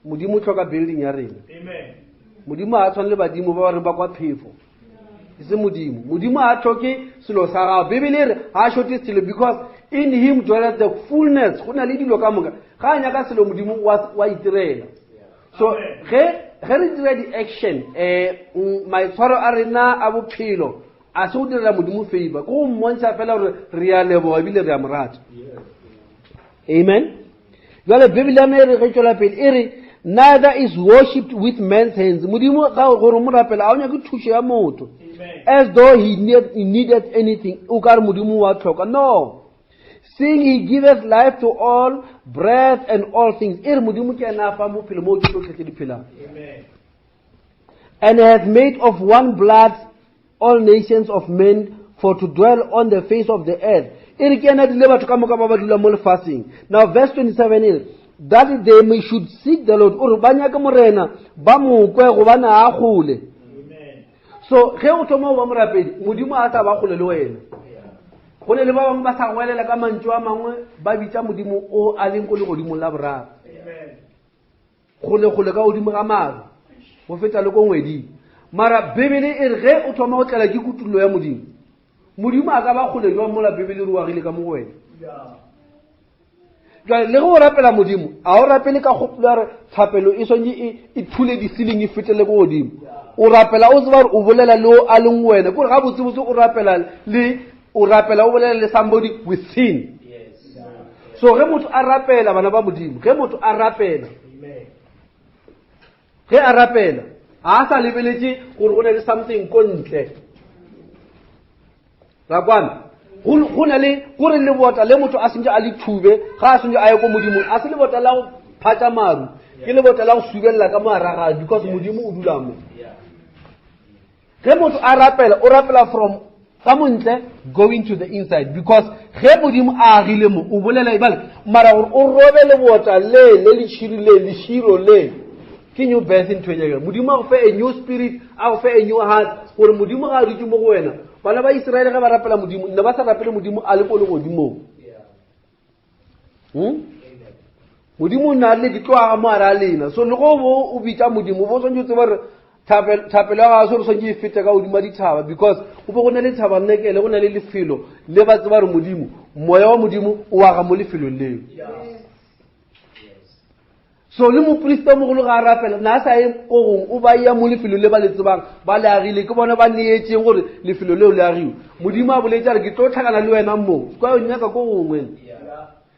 modimo o tlhoka building ya rena amen Modimo ga a tshwane le badimo ba ba reng ba kwa phefo. E se Modimo. Modimo ga a tlhoke selo sa gago. Bibele e re ga a shote selo because in him dwelleth the fullness. Go na le dilo ka moka. Ga a nyaka selo Modimo wa itirela. So ge ge re dira di-action um maitshwaro a rena a bophelo a se go direla Modimo favor, ke go mmontšha fela gore re a leboga ebile re a mo rata. Amen. Jwale Bibele ya e re ge tšwela pele e re neither is worshipped with man's hands. Modimo ga gore mo rapela a o nyake thušo ya motho. As though he needed anything. O ka re Modimo wa tlhoka. No. Seeing he giveth life to all, breath and all things. E re Modimo ke ena a fang bophelo moo ke tsotlhe tse di phelang. And hath made of one blood all nations of men for to dwell on the face of the earth. E re ke ena dile batho ka moka ba ba dulang mo lefatsheng. Now verse 27 e re, that they may should seek the Lord. O re ba nyake Morena, ba mo kwe gobane a kgole. So ge o thoma go ba morapedi, Modimo a sa ba kgole le wena. Go ne le ba bangwe ba sa goelela ka mantšu a mangwe, ba bitša Modimo o a leng ko legodimong la boraro. Kgole-kgole ka godimo ga maru, go feta le ko ngweding. Mara Bibele e re ge o thoma go tlela ke kutullo ya Modimo, Modimo a ka ba kgole jwang mola Bibele e re o agile ka mo go wena? Jwale le ge o rapela Modimo, a o rapele ka kgopolo ya gore thapelo e swanetše e thule di-ceiling e fetele ko godimo. O rapela o tseba gore o bolela le o a leng wena, ke gore gabotsebotse o rapela le o rapela o bolela le somebody within. So ge motho a rapela, bana ba Modimo, ge motho a rapela, ge a rapela, a sa lebeletše gore go na le something ko ntle. Ra kwana? Go na le gore lebota le motho a sentse a le thube, ga a sentse a ye ko Modimong, a se lebota la go phatša maru, ke lebota la go subelela ka mo a ragale, because Modimo o dula mo. Ge motho a rapela, o rapela from ka montle going to the inside, because ge Modimo a agile mo, o bolela ebale, mara gore o robe lebota le, le le tšhiri le, leširo le, ke new birth ntho e nyakang. Modimo a go fe a new spirit, a go fe a new heart, gore Modimo ga a dutse mo go wena. Bana ba Israele ge ba rapela Modimo, nne ba sa rapele Modimo a le ko legodimong. Modimo o na le ke tlo aga mo gare a lena. So le go bo o bitša Modimo, bo swantse o tseba gore thapelo ya gago se re swantse e fete ka godimo dithaba, because go be go na le thabanekele, go na le lefelo le ba tseba gore Modimo, moya wa Modimo o aga mo lefelong leo. So le moprista o mogolo ga a rapela, na a sa ye ko gongwe, o ba ya mo lefelong le ba le tsebang, ba le agile, ke bona ba neetšeng gore lefelo leo le agiwe. Modimo a boletše a re, ke tlo tlhakana le wena mo, kwa o nyaka ko gongwe.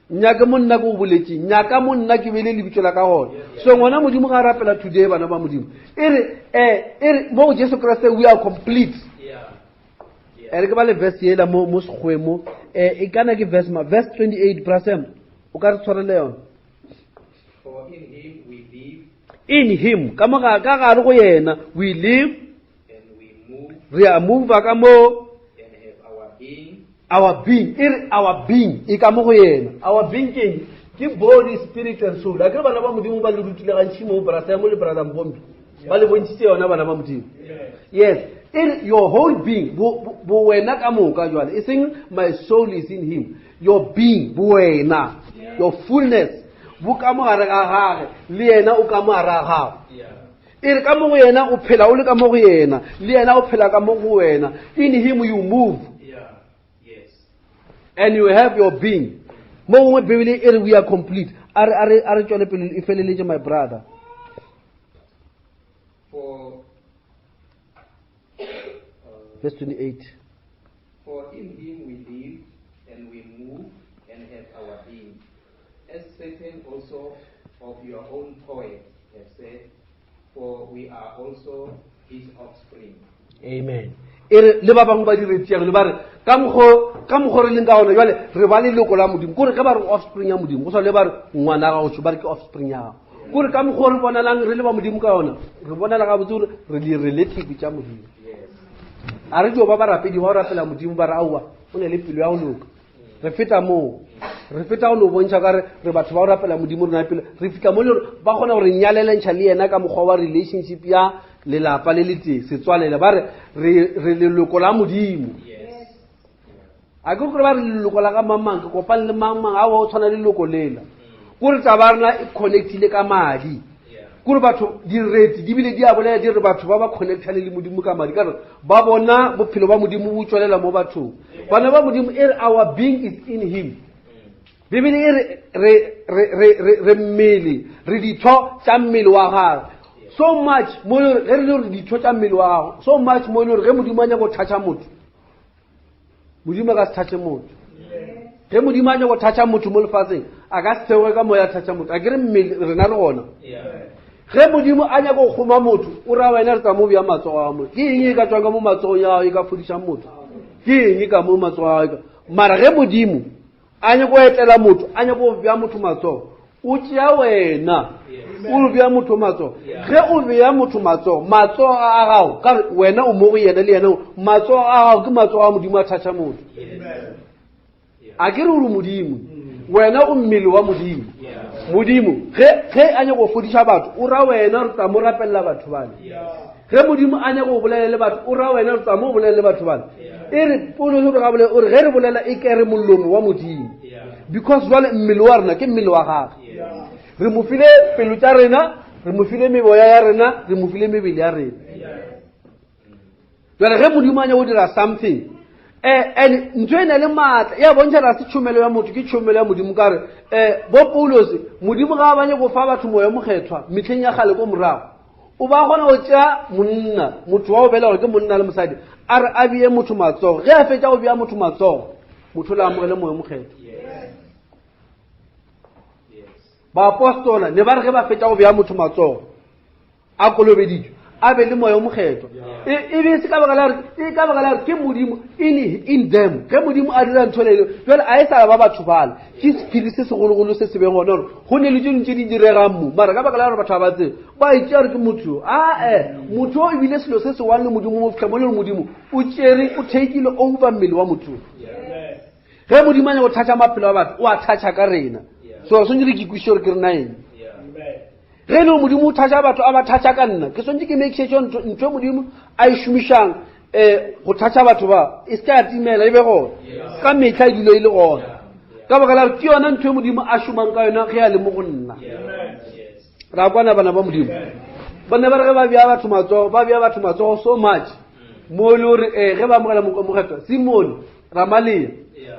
Nyake mo nna ke o boletšeng, nyaka mo nna ke beile lebitso la ka gona. So ngwana Modimo ga a rapela today, bana ba Modimo, e re, e re mo go Jesu Kriste we are complete. E re ke ba le verse yela mo sekgweng mo, e kana ke verse ma, verse 28, Brasem, o ka re tshwarele yona. For in him we live. In him, ka mo ga, ka gare go yena, we live, and we move, re a move ka mo, and have our being. Our being, e re our being e ka mo go yena. Our being ke eng? Ke body, spirit and soul. A ke re bana ba Modimo ba le rutile gantši mo, Brother Sam le Brother Mbombi ba le bontšhitše yona, bana ba Modimo. Yes, e re your whole being, bo wena ka moka jwale, e seng my soul is in him. Your being, bo wena, your fullness, bo ka mo gare ga gage, le yena o ka mo gare ga gago. E re ka mo go yena o phela o le ka mo go yena, le yena o phela ka mo go wena. In him you move. And you have your being. Mo gongwe Bibele e re we are complete. A re tšwele pele e feleletše, my brother. For, verse 28. For in him we live and we move and have our being, as certain also of your own poets have said, for we are also his offspring. Amen. E re le ba bangwe ba diretšeng le ba re ka mokgo re leng ka gona jwale re ba leloko la Modimo. Kore ge ba re offspring ya Modimo, go swana le ba re ngwana gago tšho, ba re ke offspring ya gago. Kore ka mokgo re bonalang re le ba Modimo ka yona, re bonala gabotse gore re di-relative tša Modimo. A re dio ba barapedi ba go rapela Modimo ba re aowa, o ne le pelo ya go loka. Re feta moo, re feta go no bontšha ka re re batho ba go rapela Modimo, re na le pelo. Re fihla mo le gore ba kgona gore nyalelentšha le yena ka mokgwa wa relationship ya lelapa le letee, setswalele. Ba re, re leloko la Modimo. A ke gore ba re leloko la ga mang mang, ke kopane le mang mang, aowa o tshwana le leloko lela. Kore taba ya rena e connectile ka madi. Kore batho direti di bile di a bolela di re batho ba ba connectane le Modimo ka madi, ka re ba bona bophelo ba Modimo bo tswelela mo bathong. Bana ba Modimo e re our being is in him. Bibele e re re re re re re mmele, re ditho tša mmele wa gagwe. So much mo e le gore ge re le gore ditho tša mmele wa gagwe, so much mo e le gore ge Modimo a nyaka go thatša motho, Modimo a ka se thatše motho. Ge Modimo a nyaka go thatša motho mo lefaseng, a ka se theoge ka moya a thatša motho. A ke re mmele rena re gona. Ge Modimo a nyaka go kgoma motho, o ra wena re tsa mo bea matsogo a motho. Ke eng e ka tswang ka mo matsogong ya gago e ka fodišang motho? Ke eng e ka mo matsogo a gago? Mara ge Modimo a nyako etela motho, a nyako go bea motho matsogo, o tšea wena o bea motho matsogo. Ge o bea motho matsogo, matsogo a gago, ka re wena o mo go yena le yena, matsogo a gago ke matsogo a Modimo a thatša motho. A ke re o re Modimo, wena o mmele wa Modimo. Modimo ge ge a nyako go fodiša batho, o ra wena re tla mo rapelela batho bale. Ge Modimo a nyaka go bolela le batho, o ra wena re tla mo bolela le batho bale. E re Paulo o re ga bolela, o re ge re bolela e ke re molomo wa Modimo. Because jwale mmele wa rena ke mmele wa gagwe. Re mo file pelo tša rena, re mo file meboya ya rena, re mo file mebele ya rena. Jwale ge Modimo a nyaka go dira something, and ntho e na le maatla ya bontšha ra se tšhomelo ya motho ke tšhomelo ya Modimo. Ka re bo Paulos, Modimo ga a banye go fa batho moya mokgethwa mehleng ya kgale ko morago, o ba kgona go tšea monna, motho wa go bela gore ke monna le mosadi, a re a bee motho matsogo. Ge a fetša go bea motho matsogo, motho le amogele moya mokgethwa. Baapostola ne ba re ge ba fetša go bea motho matsogo a kolobeditšwe, a be le moya o mokgethwa. E be se ka baka la gore, e ka baka la gore ke Modimo in them. Ge Modimo a dira ntho le jwale, a e sa ba batho bale, ke sephiri se segologolo se se beng gona gore go ne le tše dingwe tše di diregang mo, mara ka baka la gore batho ba ba tsebe, ba e tšea gore ke motho yo. Ae, motho yo ebile selo se se one le Modimo mo fitlha mo le gore Modimo o tšere, o takeile over mmele wa motho yo. Ge Modimo a nyaka go thatša maphelo a batho, o a thatša ka rena. So re swanetše re ke kwešiše gore ke rena eng. Ge e le gore Modimo o thatša batho, a ba thatša ka nna, ke swanetše ke make sure ntho e Modimo a e šomišang go thatša batho ba e se ka ya timela, e be gona ka mehla, e dule e le gona, ka baka la gore ke yona ntho e Modimo a šomang ka yona ge a le mo go nna. Ra kwana bana ba Modimo. Ba ne ba re ge ba bea batho matsogo, ba bea batho matsogo so much mo e le gore ge ba amogela mokgethwa Simone Ramalia,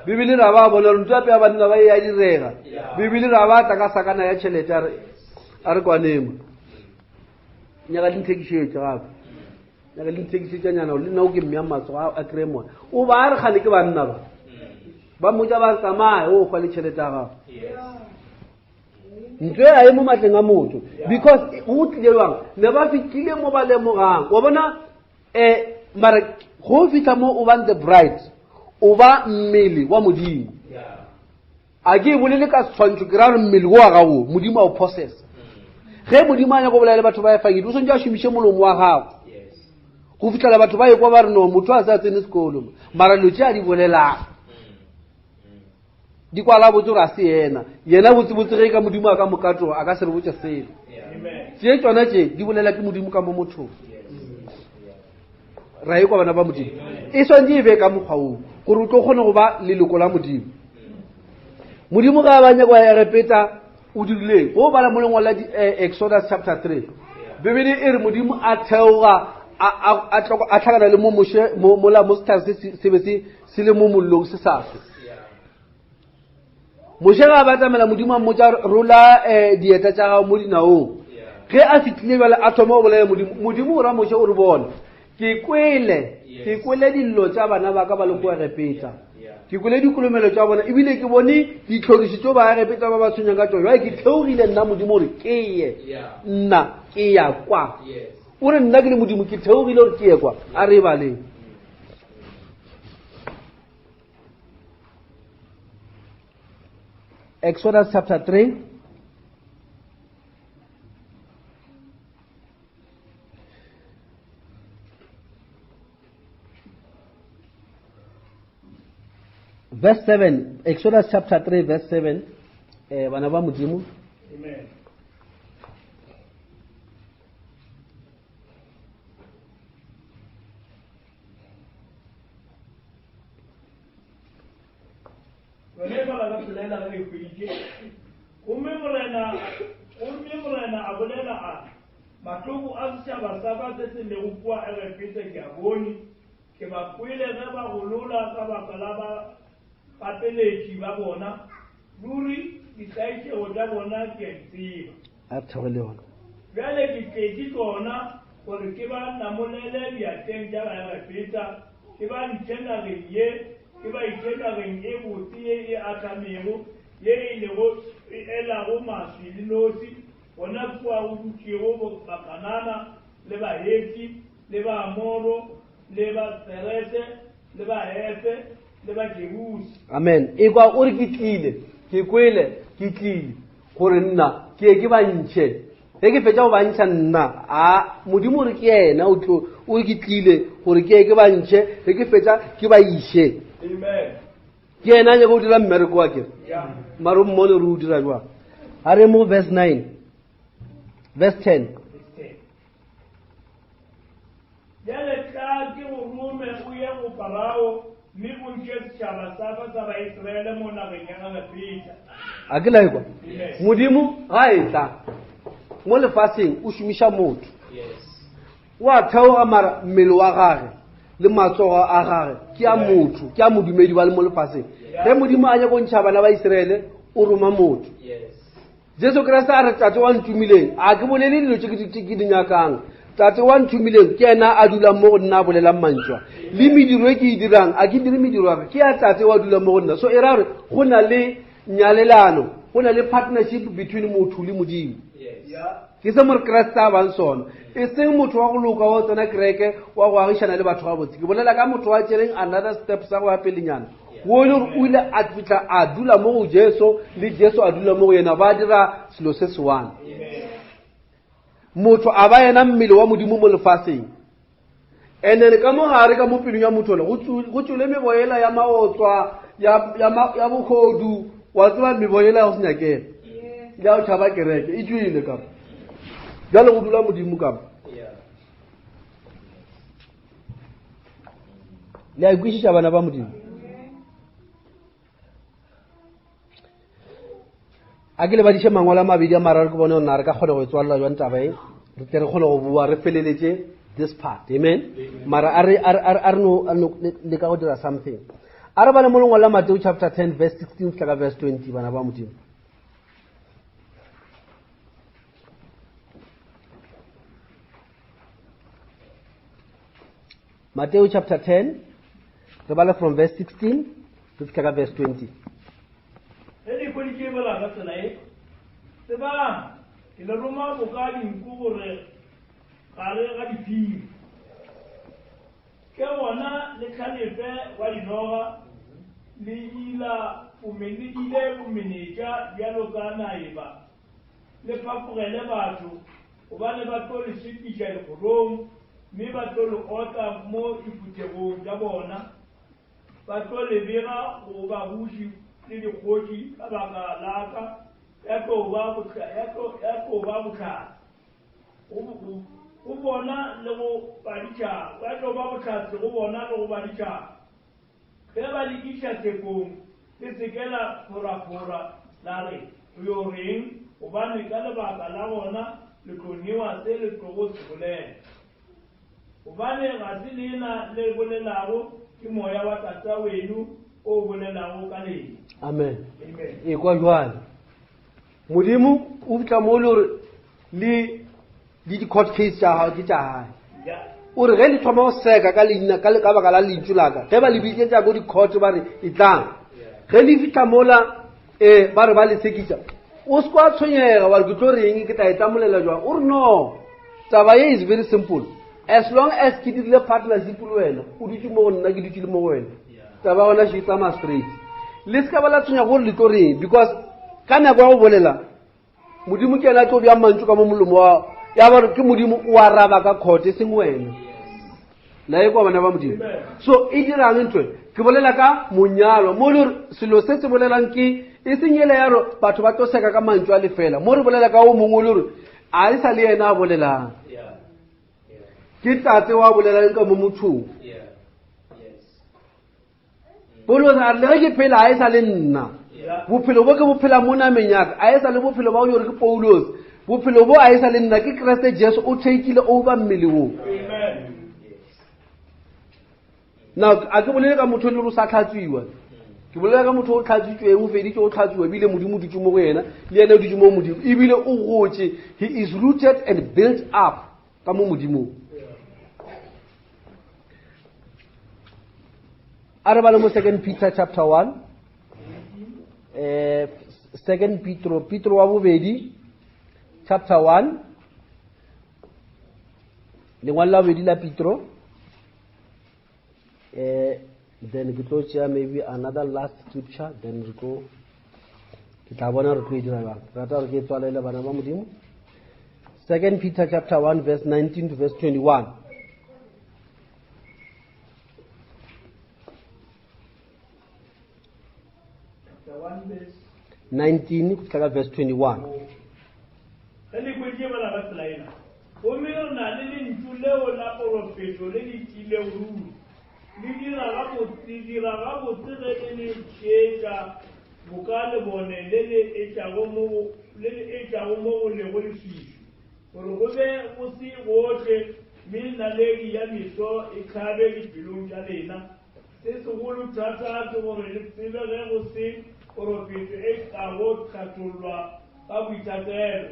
Bibele ra ba bona gore ntho ya pea banna ba e ya direga. Bibele ra ba tla ka sakana ya tšhelete, a re kwaneng nyaka le nthekišetše gape, nyaka le nthekišetšanyana gore le nna o ke mmea matsogo a kry-e moya. O ba a re kgane ke banna ba ba mmotša ba tsamaye o hwa le tšhelete ya gago. Ntho e a e mo matleng a motho, because go tlile jwang ne ba fitlhile mo ba lemogang wa bona. Mara go fitlha mo o bang the bride, o ba mmele wa Modimo. A ke e bolele ka setshwantšho, ke ra gore mmele wa gago Modimo a o process. Ge Modimo a nyaka go bolela le batho ba efangedi, o swanetše a šomiše molomo wa gago go fitlhela batho ba ekwa ba re no motho a se a tsene sekolo, mara dilo tše a di bolelang di kwala botse gore a se yena. Yena botsebotse ge ka Modimo a ka mokatoga, a ka se re botse selo. Tše tsona tše di bolela ke Modimo ka mo mothong. Ra ekwa bana ba Modimo. E swanetše e be ka mokgwa oo gore o tlo kgone go ba leloko la Modimo. Modimo ga a ba nyaka wa Egepeta o dirileng? Go bala mo lengwalo la Exodus chapter 3, Bibele e re Modimo a theoga a tlhakana le mo Moshe mola mo setlhare se se be se le mo mollong se sa swe. Moshe ga a batamela Modimo a mmotša rola dieta tša gago mo dinaong. Ge a fitlhile bjale a thoma go bolela Modimo, Modimo o ra Moshe o re bona, ke kwele, ke kwele dillo tša bana ba ka ba le kua Egepeta. Ke kwele dikolomelo tša bona, ebile ke bone ditlhorišo tšeo ba Egepeta ba ba tshwenyang ka tšona. Jwale ke theogile nna Modimo gore ke ye, nna ke ya kwa. O re nna ke le Modimo ke theogile gore ke ye kwa. A re e baleng. Exodus chapter 3. Verse 7, Exodus chapter 3, verse 7. Bana ba Modimo. Amen. Yone e bala ka tsela e ge e hweditše. Gomme Morena, gomme Morena a bolela a re. Mahloko a setšhaba sa ka se se lego kua Egepeta ke a bone, ke ba kwele ge ba golola ka baka la bagapeletši ba bona, ruri ditlaišego tša bona ke a di tseba. A re theoge le yona. Bjale ke tletše tšona gore ke ba namolele diatleng tša Baegepeta, ke ba ntšhe nageng ye, ke ba iše nageng e botse ye e ahlamego, ye e lego e elago maswi le nosi, gona kua go dutšego Bakanana le Bahethe le Baamoro le Baperese le Bahefe le Bajebusi. Amen. Ekwa o re ke tlile, ke kwele, ke tlile gore nna ke ye ke ba ntšhe. Ge ke fetša go ba ntšha nna, a Modimo o re ke yena o tlo o re ke tlile gore ke ye ke ba ntšhe, ge ke fetša ke ba iše. Amen. Ke yena a nyaka go dira mmereko wa kere. Mara o mmone gore o dira jwang. A re mo verse 9. Verse 10. Bjale tla ke go rome o ye go Farao mme o ntšhe setšhaba sa ka sa Baisraele mo nageng ya Egepeta. A ke la ekwa? Modimo ga e tla mo lefaseng o šomiša motho. O a theoga mara mmele wa gage le matsogo a gage ke a motho, ke a modumedi wa le mo lefaseng. Ge Modimo a nyaka go ntšha bana ba Israele o roma motho. Jesu Kriste a re Tate wa nthomileng, a ke bolele dilo tše ke di nyakang. Tate wa nthomileng ke yena a dulang mo go nna a bolelang mantšu a. Le mediro e ke e dirang, a ke dire mediro ya ka, ke ya Tate wa dulang mo go nna. So e ra gore go na le nyalelano, go na le partnership between motho le Modimo. Ke se more Kriste a bang sona. E seng motho wa go loka wa go tsena kereke wa go agišana le batho gabotse. Ke bolela ka motho wa tšereng another step sa go ya pelenyana. Wo e le gore o ile a fihla a dula mo go Jesu le Jesu a dula mo go yena, ba dira selo se se one. Motho a ba yena mmele wa Modimo mo lefaseng. And then ka mo gare ka mo pelong ya motho go tšwele meboela ya maotswa ya bogodu, wa tseba meboela ya go se nyakega ya go tšhaba kereke e tšwele ka bjale go dula Modimo ka mo. Le a ikwešiša bana ba Modimo? A ke le badiše mangwalo a mabedi a mararo ke bone gore na re ka kgona go e tswalela jwang taba e, re tle re kgone go boa re feleletše this part. Amen. Mara a re a re no leka go dira something. A re bale mo lengwalo la Mateo chapter 10 verse 16 fihla ka verse 20 bana ba Modimo. Mateo chapter 10 re bala from verse 16 re fihla ka verse 20. Ge le hweditše bala ka tsela ye, tsebang, ke le roma boka dinku gore gare ga diphiri. Ke gona le hlalefe wa dinoga, le ila le ile bomenetša bjalo ka naeba, le phafogele batho, gobane ba tlo le šitiša dikgorong, mme ba tlo le otla mo diphuthegong tša bona, ba tlo le bega go babuši le dikgoši ka baka la ka, ya tlo ba bohlatse go bona le go baditšhaba, ya tlo ba bohlatse go bona le go baditšhaba. Ge ba le iša tshekong, le se ke la phorafora la re, Re yo reng? Gobane ka lebaka la gona le tlo newa se le tlogo se bolela. Gobane ga se lena le bolelago, ke Moya wa Tata weno o bolelago ka lena. Amen. Ekwa jwale. Modimo o fihla mo le gore le le di-court case tša gago ke tša gae. O re ge le thoma go seka ka leina ka ka baka la lentšu la ka, ge ba le bitsetša ko di-court ba re etlang, ge le fihla mola um ba re ba le sekiša, o se kwa tshwenyega wa re ke tlo reng, ke tla e tlamolela jwang. O re no, taba ye is very simple. As long as ke dirile partnership le wena, o dutše mo go nna, ke dutše le mo go wena, taba ya gona še e tsamaya straight. Le se ka ba la tshwenya gore le tlo reng, because ka nako ya go bolela Modimo ke yena a tlo bjang mantšu ka mo molomo wa ya ba ke Modimo o araba ka court e seng wena. La e kwa bana ba Modimo. So e dirang ntho e? Ke bolela ka monyalo mo le selo se se bolelang ke e seng ele ya gore batho ba tlo seka ka mantšu a lefela. Mo re bolela ka o mongwe le gore a e sa le yena a bolelang. Ke tate wa bolelang ka mo mothong. Paulos a re le ge ke phela a e sa le nna, bophelo bo ke bo phela mo nameng yaka a e sa le bophelo ba go gore ke Paulos. Bophelo bo a e sa le nna ke Kriste Jesu o takeile over mmele wo. Now a ke bolele ka motho e le gore o sa tlhatswiwa. Ke bolela ka motho o tlhatswitsweng, o feditse o tlhatswiwa ebile Modimo o dutse mo go yena, le yena o dutse mo Modimo ebile o gotse. He is rooted and built up ka mo Modimong. A re bale mo 2 Peter chapter 1. 2 Petro, Petro wa bobedi chapter 1. Lengwalo la bobedi la Petro. Then ke tlo tšea maybe another last scripture, then re tlo ke tla bona re tlo e dira jang. Re rata gore ke e tswalele bana ba Modimo. 2 Peter chapter 1 verse 19 to verse 21. 19 go fihla ka verse 21. Ge le kwetše bala ka tsela ena, gomme re na le lentšu leo la porofeto le le tiilego ruri, le dira gabotse, dira gabotse ge le le theetša boka lebone le le etšago mo go, le le etšago mo go lego leswiswi, gore go be go se gohle, mme naledi ya meso e hlabe dipelong tša lena. Se segolo thata ke gore le tsebe ge go se porofeto e kago hlathollwa ka boithatelo.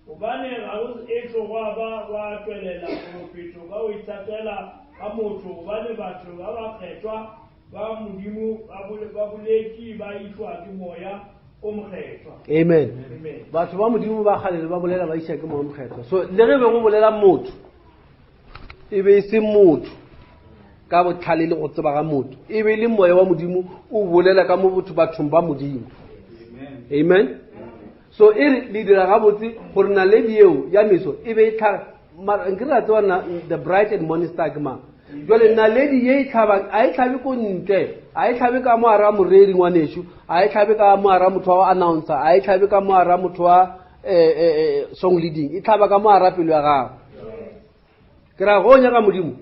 Gobane ga go ešo gwa ba gwa tšwelela porofeto ka go ithatela ga motho, gobane batho ba bakgethwa ba Modimo ba boletše ba išwa ke Moya o Mokgethwa. Amen. Amen. Batho ba Modimo ba kgale ba bolela ba išwa ke Moya o Mokgethwa. So le ge be go bolela motho, e be e se motho ka botlhale le go tseba ga motho, e be e le moya wa Modimo o bolela ka mo botho bathong ba Modimo. Amen. So e re le dira gabotse gore naledi eo ya meso e be e tlhaga, mara nke re a tseba na the bright and morning star ke mang. Jwale naledi ye e tlhabang a e tlhabe ko ntle, a e tlhabe ka mo hara moreri ngwanešu, a e tlhabe ka mo hara motho wa go announcer, a e tlhabe ka mo hara motho wa song leading, e tlhaba ka mo hara pelo ya gago. Ke ra go nyaka Modimo.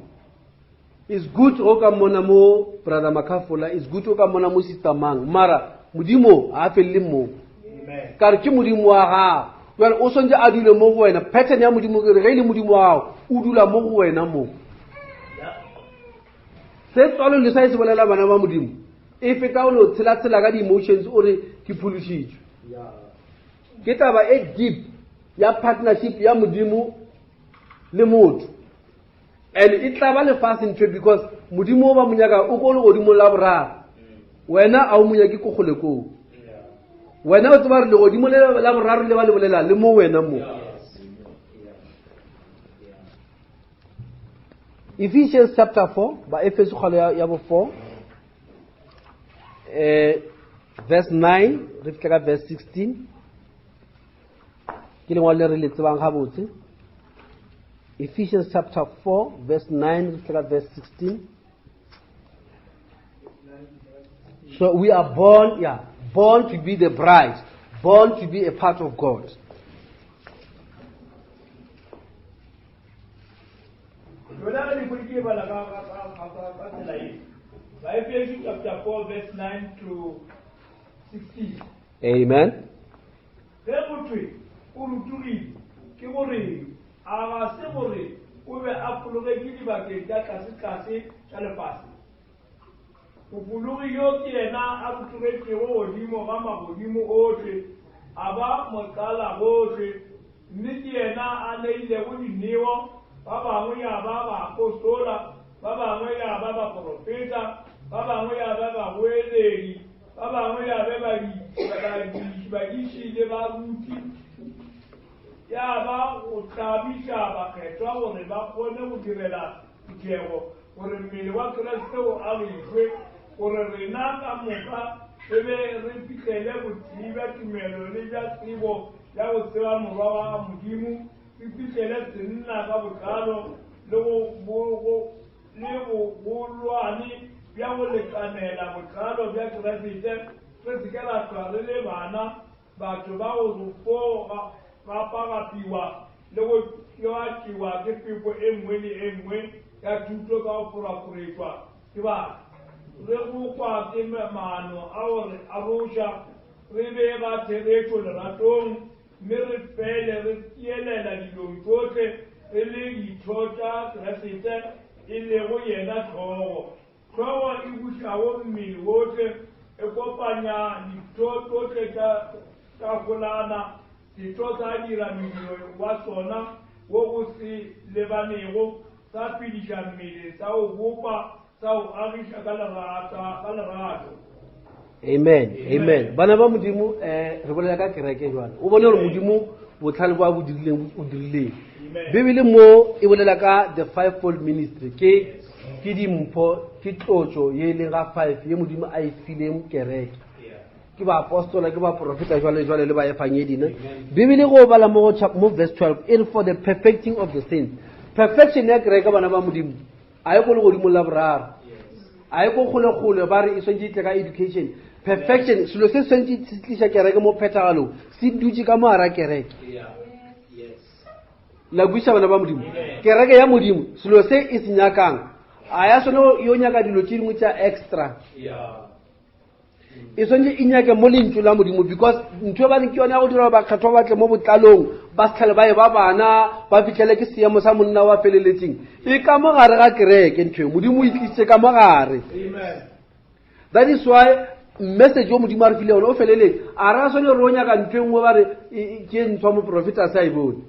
It's good go ka mmona mo brother Makhafola, it's good go ka mmona mo sister mang, mara Modimo ha a felele mo. Ka re ke Modimo wa gago. Jwale o swantse a dule mo go wena. Pattern ya Modimo ke re ge e le Modimo wa gago, o dula mo go wena mo. Se tswalo le sa e se bolela bana ba Modimo, e feta o no tshela-tshela ka di-emotions o re ke phološitšwe. Ke taba e deep ya partnership ya Modimo le motho. And e tla ba lefase ntho because Modimo o ba mo nyaka o ko legodimong la boraro. Wena a o mo nyake ko kgole koo. Wena o tseba gore legodimo le la boraro le ba le bolela le mo wena mo. Ephesians chapter 4, ba Efeso kgalo ya bo 4. Verse 9, re fihla ka verse 16. Ke lengwalo le re le tsebang gabotse. Ephesians chapter 4, verse 9, re fihla ka verse 16. So we are born to be the bride, born to be a part of God. Lona le go ke bala ka ka ka ka ka tsela e. Ephesians chapter 4 verse 9 to 16. Amen. Ge go thwe o rutogile, ke gore a ga se gore o be a fologetše dibakeng tša tlase-tlase tša lefase. Mofologi yo ke yena a rotogetšego godimo ga magodimo ohle, a ba motlala gohle, mme ke yena a neilego dineo, ba bangwe ya ba baapostola, ba bangwe ya ba baporofeta, ba bangwe ya ba bagoeledi, ba bangwe ya be badiši le baruti, ya ba go hlabiša bakgethwa gore ba kgone go direla phuthego, gore mmele wa Kriste o agišwe, gore rena ka moka re be re fihlele botee bja tumelo le bja tsebo ya go tseba Morwa wa Modimo, re fihlele senna ka botlalo le bogolwane bja go lekanela botlalo bja Kriste, re se ke ra hlwa re le bana, batho ba go fo gapagapiwa le go tšeatšewa ke phefo e nngwe le e nngwe ya thuto ka go foraforetšwa ke batho. Re gokwa ke maano a gore aroša, re be ba therešo leratong, mme re fele re tielela dilong tšohle re le ditho tša Kriste, e lego yena hlogo. Hlogo e bušago mmele wohle, e kopanya ditho tšohle tša tša golana, setho sa dira modiro wa sona wo o se lebanego, sa phediša mmele, sa o bopa, sa o agiša ka lerata, ka lerato. Amen, amen. Bana ba Modimo, eh, re bolela ka kereke jwale. O bone gore Modimo botlhale bo a bo dirileng o dirileng. Bibele mo e bolela ka the fivefold ministry ke ke dimpho ke tlotšo ye e leng ga five ye Modimo a e fileng kereke. Ke baapostola ke baprofeta jwale jwale le baefangedi ne. Bibele go bala mo go mo verse 12 e re for the perfecting of the saints. Perfection ya kereke bana ba Modimo a e ko legodimong la boraro a e ko kgolekgole ba re e swantse e tle ka education perfection selo se swantse se tliša kereke mo phethagalong se dutše ka mo gara kereke la buisa bana ba modimo kereke ya modimo selo se e se nyakang a ya sone yo nyaka dilo tše dingwe tša extra e swantse e nyake mo lentšu la modimo because ntho e bane ke yone ya go dira gore bakgethwa ba tle mo botlalong ba setlhale ba e ba bana ba fitlhele ke seemo sa monna wa feleletseng e ka mo gare ga kereke ntho e modimo o itlisitse ka mo gare that is why message o modimo a re file yone o feleletse a re a swane gore o nyaka ntho e nngwe ba re ke ntshwa moprofeta a se a e bone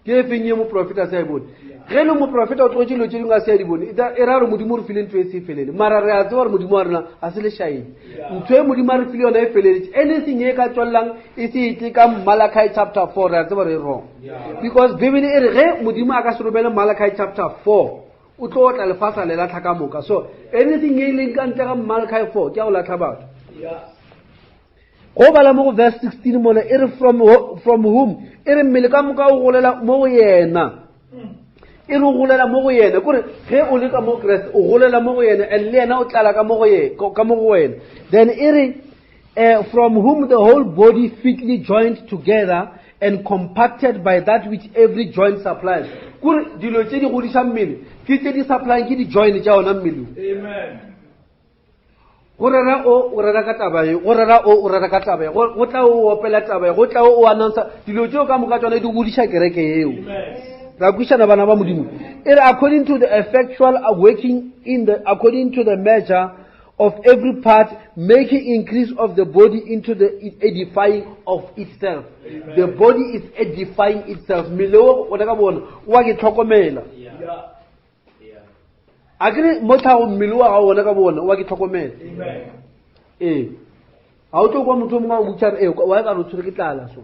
ke e feng ye moprofeta se a e bone ge e le moprofeta o tlogetse dilo tse dingwe a se a di bone e ra gore modimo o re file ntho e se e felele mara re a tseba gore modimo wa rena a se lešaedi ntho e modimo a re file yona e feleletse anything e ka tswelelang e se etle ka malachi chapter 4 re a tseba gore e wrong because bibele e re ge modimo a ka se romele malachi chapter 4 o tlo otla lefasa le latlha ka moka so anything e leng ka ntle ga malachi 4 ke ya go latlha batho Go bala mo go verse 16 mola e re from, from whom e re mmele ka moka o golela mo go yena e re o golela mo go yena kore ge o le ka mo kreste o golela mo go yena and le yena o tlala ka mo go wena then e re uh, from whom the whole body fitly joined together and compacted by that which every joint supplies kore dilo tse di godiša mmele ke tse di supplying ke di-joint tša ona mmele Amen. Go rera o, o rera ka taba ye, go rera o, o rera ka taba ye, go tla o opela taba ye, go tla o, o announcer dilo tšeo ka moka tšona di godiša kereke yeo. Ra kwišana bana ba Modimo. E re according to the effectual working in the according to the measure of every part making increase of the body into the edifying of itself. Amen. The body is edifying itself. Mmele o ona ka bona o a ke tlhokomela. Yeah. A ke re mo tlhago mmele wa gago ona ka bona o a ke tlhokomela. Ee. Ga o tlo kwa motho o mongwe a go botša ee wa ka re o tshwere ke tlala so.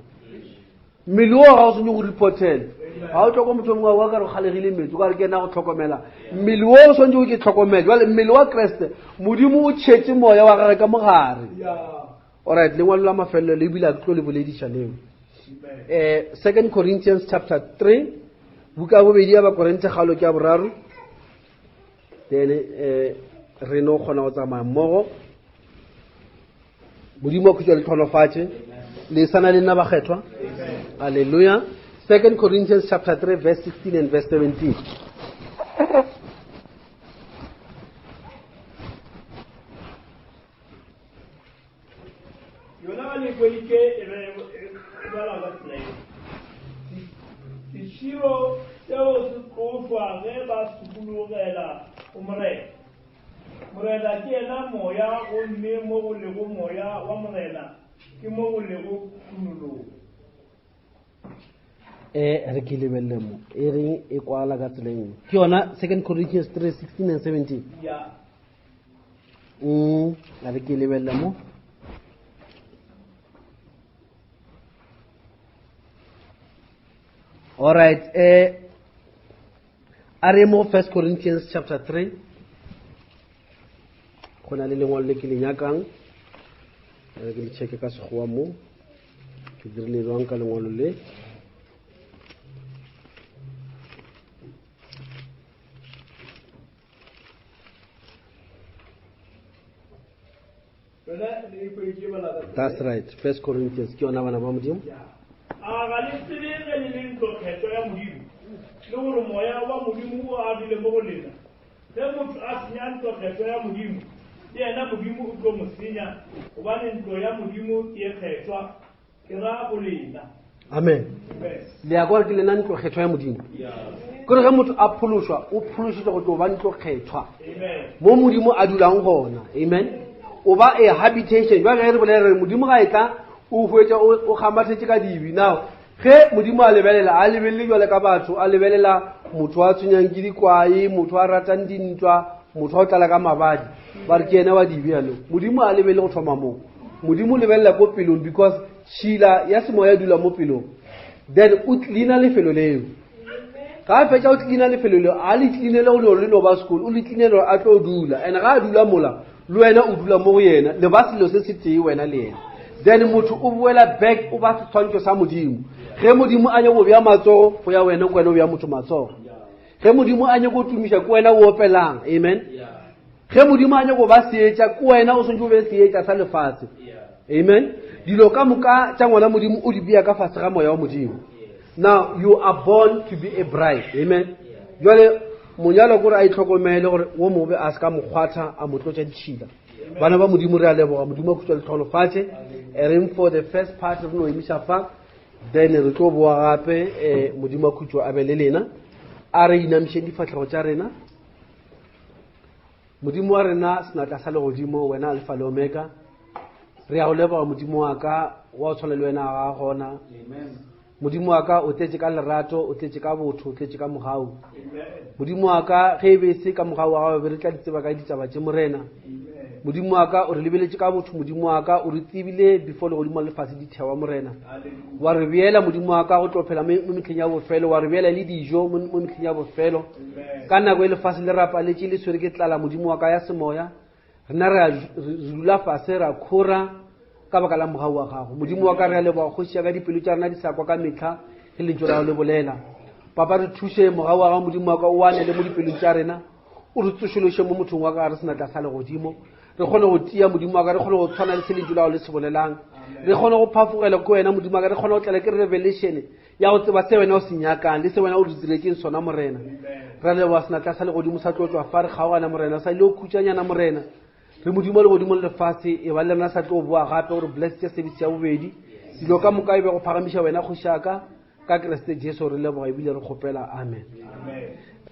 Mmele o ga o swanetše go reportela. Ga o tlo kwa motho o mongwe wa ka re o kgalegile metsi o ka re ke ena go tlhokomela. Mmele o o swanetše go ke tlhokomela. Jwale mmele wa Kreste Modimo o tšhetše moya wa gagwe ka mogare. Alright, lengwalo la mafelelo le ebile a ke tlo le bolediša leo. Eh, 2 Corinthians chapter 3, buka ya bobedi ya Bakorinthe kgaolo ke ya boraro. Then eh re no kgona go tsamaya mmogo. Modimo a khutšwa le tlhonofatše. Le sana le nna bakgethwa. Hallelujah. 2 Corinthians chapter 3 verse 16 and verse 17. Yona ga le hweditše e be e balwa ka tsela ye. Seširo seo se tlošwa ge ba sokologela go Morena. Morena ke yena Moya, gomme mo go lego Moya wa Morena ke mo go lego khunologo. Eh, re ke lebelele mo e reng e kwala ka tsela e nngwe ke yona 2 Corinthians 3 16 and 17 Yeah. Mm, a re ke lebelela mo. All right, eh a re mo 1 Corinthians chapter 3. Go na le lengwalo le ke le nyakang. A re ke le checke ka sekgowa mo. Ke dirile jwang ka lengwalo le. That's right. First Corinthians ke yona bana ba Modimo. A ga le tsebe ge le le ntlo kgethwa ya Modimo, le gore moya wa Modimo o agile mo go lena? Ge motho a senya ntlo kgethwa ya Modimo, le yena Modimo o tlo mo senya, gobane ntlo ya Modimo ke ye kgethwa, ke ra go lena. Amen. Le ya kwa gore ke lena ntlo kgethwa ya Modimo. Kore ge motho a phološwa, o phološitšwe go tlo ba ntlo kgethwa. Mo Modimo a dulang gona. Amen. O ba a habitation. Jwale ge re bolela re Modimo ga e tla o hwetša o kgamathetše ka dibi. Now ge Modimo a lebelela, a lebelele jwale ka batho, a lebelela motho a tshwenyang ke dikwai, motho a ratang dintwa, motho a o tlala ka mabadi, ba re ke yena wa dibi yanong. Modimo a lebelele go thoma moo. Modimo o lebelela ko pelong because tšhila ya semoya e dula mo pelong. Then o cleana lefelo leo. Ga a fetša o cleana lefelo leo, a le cleanele go no le no ba sekolo, o le cleanele gore a tlo dula. And ga a dula mola, le wena o dula mo go yena, le ba selo se se tee wena le yena. Then motho o boela back, o ba setshwantšho sa Modimo. Ge Modimo a nyako bea matsogo, go ya wena, ke wena o bea motho matsogo. Ge Modimo a nyako tumiša, ke wena o opelang. Amen. Ge Modimo a nyako ba seetša, ke wena o swantše o be seetša sa lefase. Amen. Dilo ka moka tša ngwana Modimo o di bea ka fase ga moya wa Modimo. Now you are born to be a bride. Amen. Jwale monyalo kore a itlhokomele gore wo mobe a se ka mo kgwatha a mo tlotša ditšhila. Bana ba Modimo re a leboga, Modimo a khutša letlhogonofatše. E reng for the first part re no emiša fa, then re tlo boa gape, eh, Modimo a khutšo a be le lena. A re inamišeng difahlego tša rena. Modimo wa rena, senatla sa legodimo, wena Alfa le Omega, re a go leboga Modimo wa ka, wa o tshwana le wena ga gona. Modimo wa ka, o tletše ka lerato, o tletše ka botho, o tletše ka mogau. Modimo wa ka, ge e be e se ka mogau wa gago, be re tla di tseba ka ditaba tše Morena. Modimo wa ka, o re lebeletše ka botho, Modimo wa ka, o re tsebile before legodimo le lefase di thewa Morena. Wa re beela Modimo wa ka go tlo phela mo mehleng ya bofelo, wa re beela le dijo mo mehleng ya bofelo. Ka nako e lefase le rapaletše le swere ke tlala Modimo wa ka ya semoya, rena re dula fase ra khora ka baka la mogau wa gago. Modimo wa ka, re a leboga kgoši ya ka, dipelo tša rena di sa kwa ka mehla ge lentšu la gago le bolela. Papa, re thuše mogau wa gago Modimo wa ka o anele mo dipelong tša rena, o re tsošološe mo mothong wa ka gare senatla sa legodimo, re kgone go tia Modimo wa ka, re kgone go tshwana le se lentšu la gago le se bolelang, re kgone go phafogela ko wena Modimo wa ka, re kgone go tlela ke revelation ya go tseba se wena o se nyakang le se wena o re diretseng sona Morena. Re leboga senatla sa legodimo sa tlo tswa fa re kgaogana Morena, sa ile go khutšanyana Morena. Re Modimo wa legodimo le lefase, e ba le rena sa tlo boa gape gore bless service ya bobedi. Dilo ka moka e be go phagamiša wena kgoši ya ka, ka Kriste Jesu re leboga ebile re kgopela. Amen. Amen.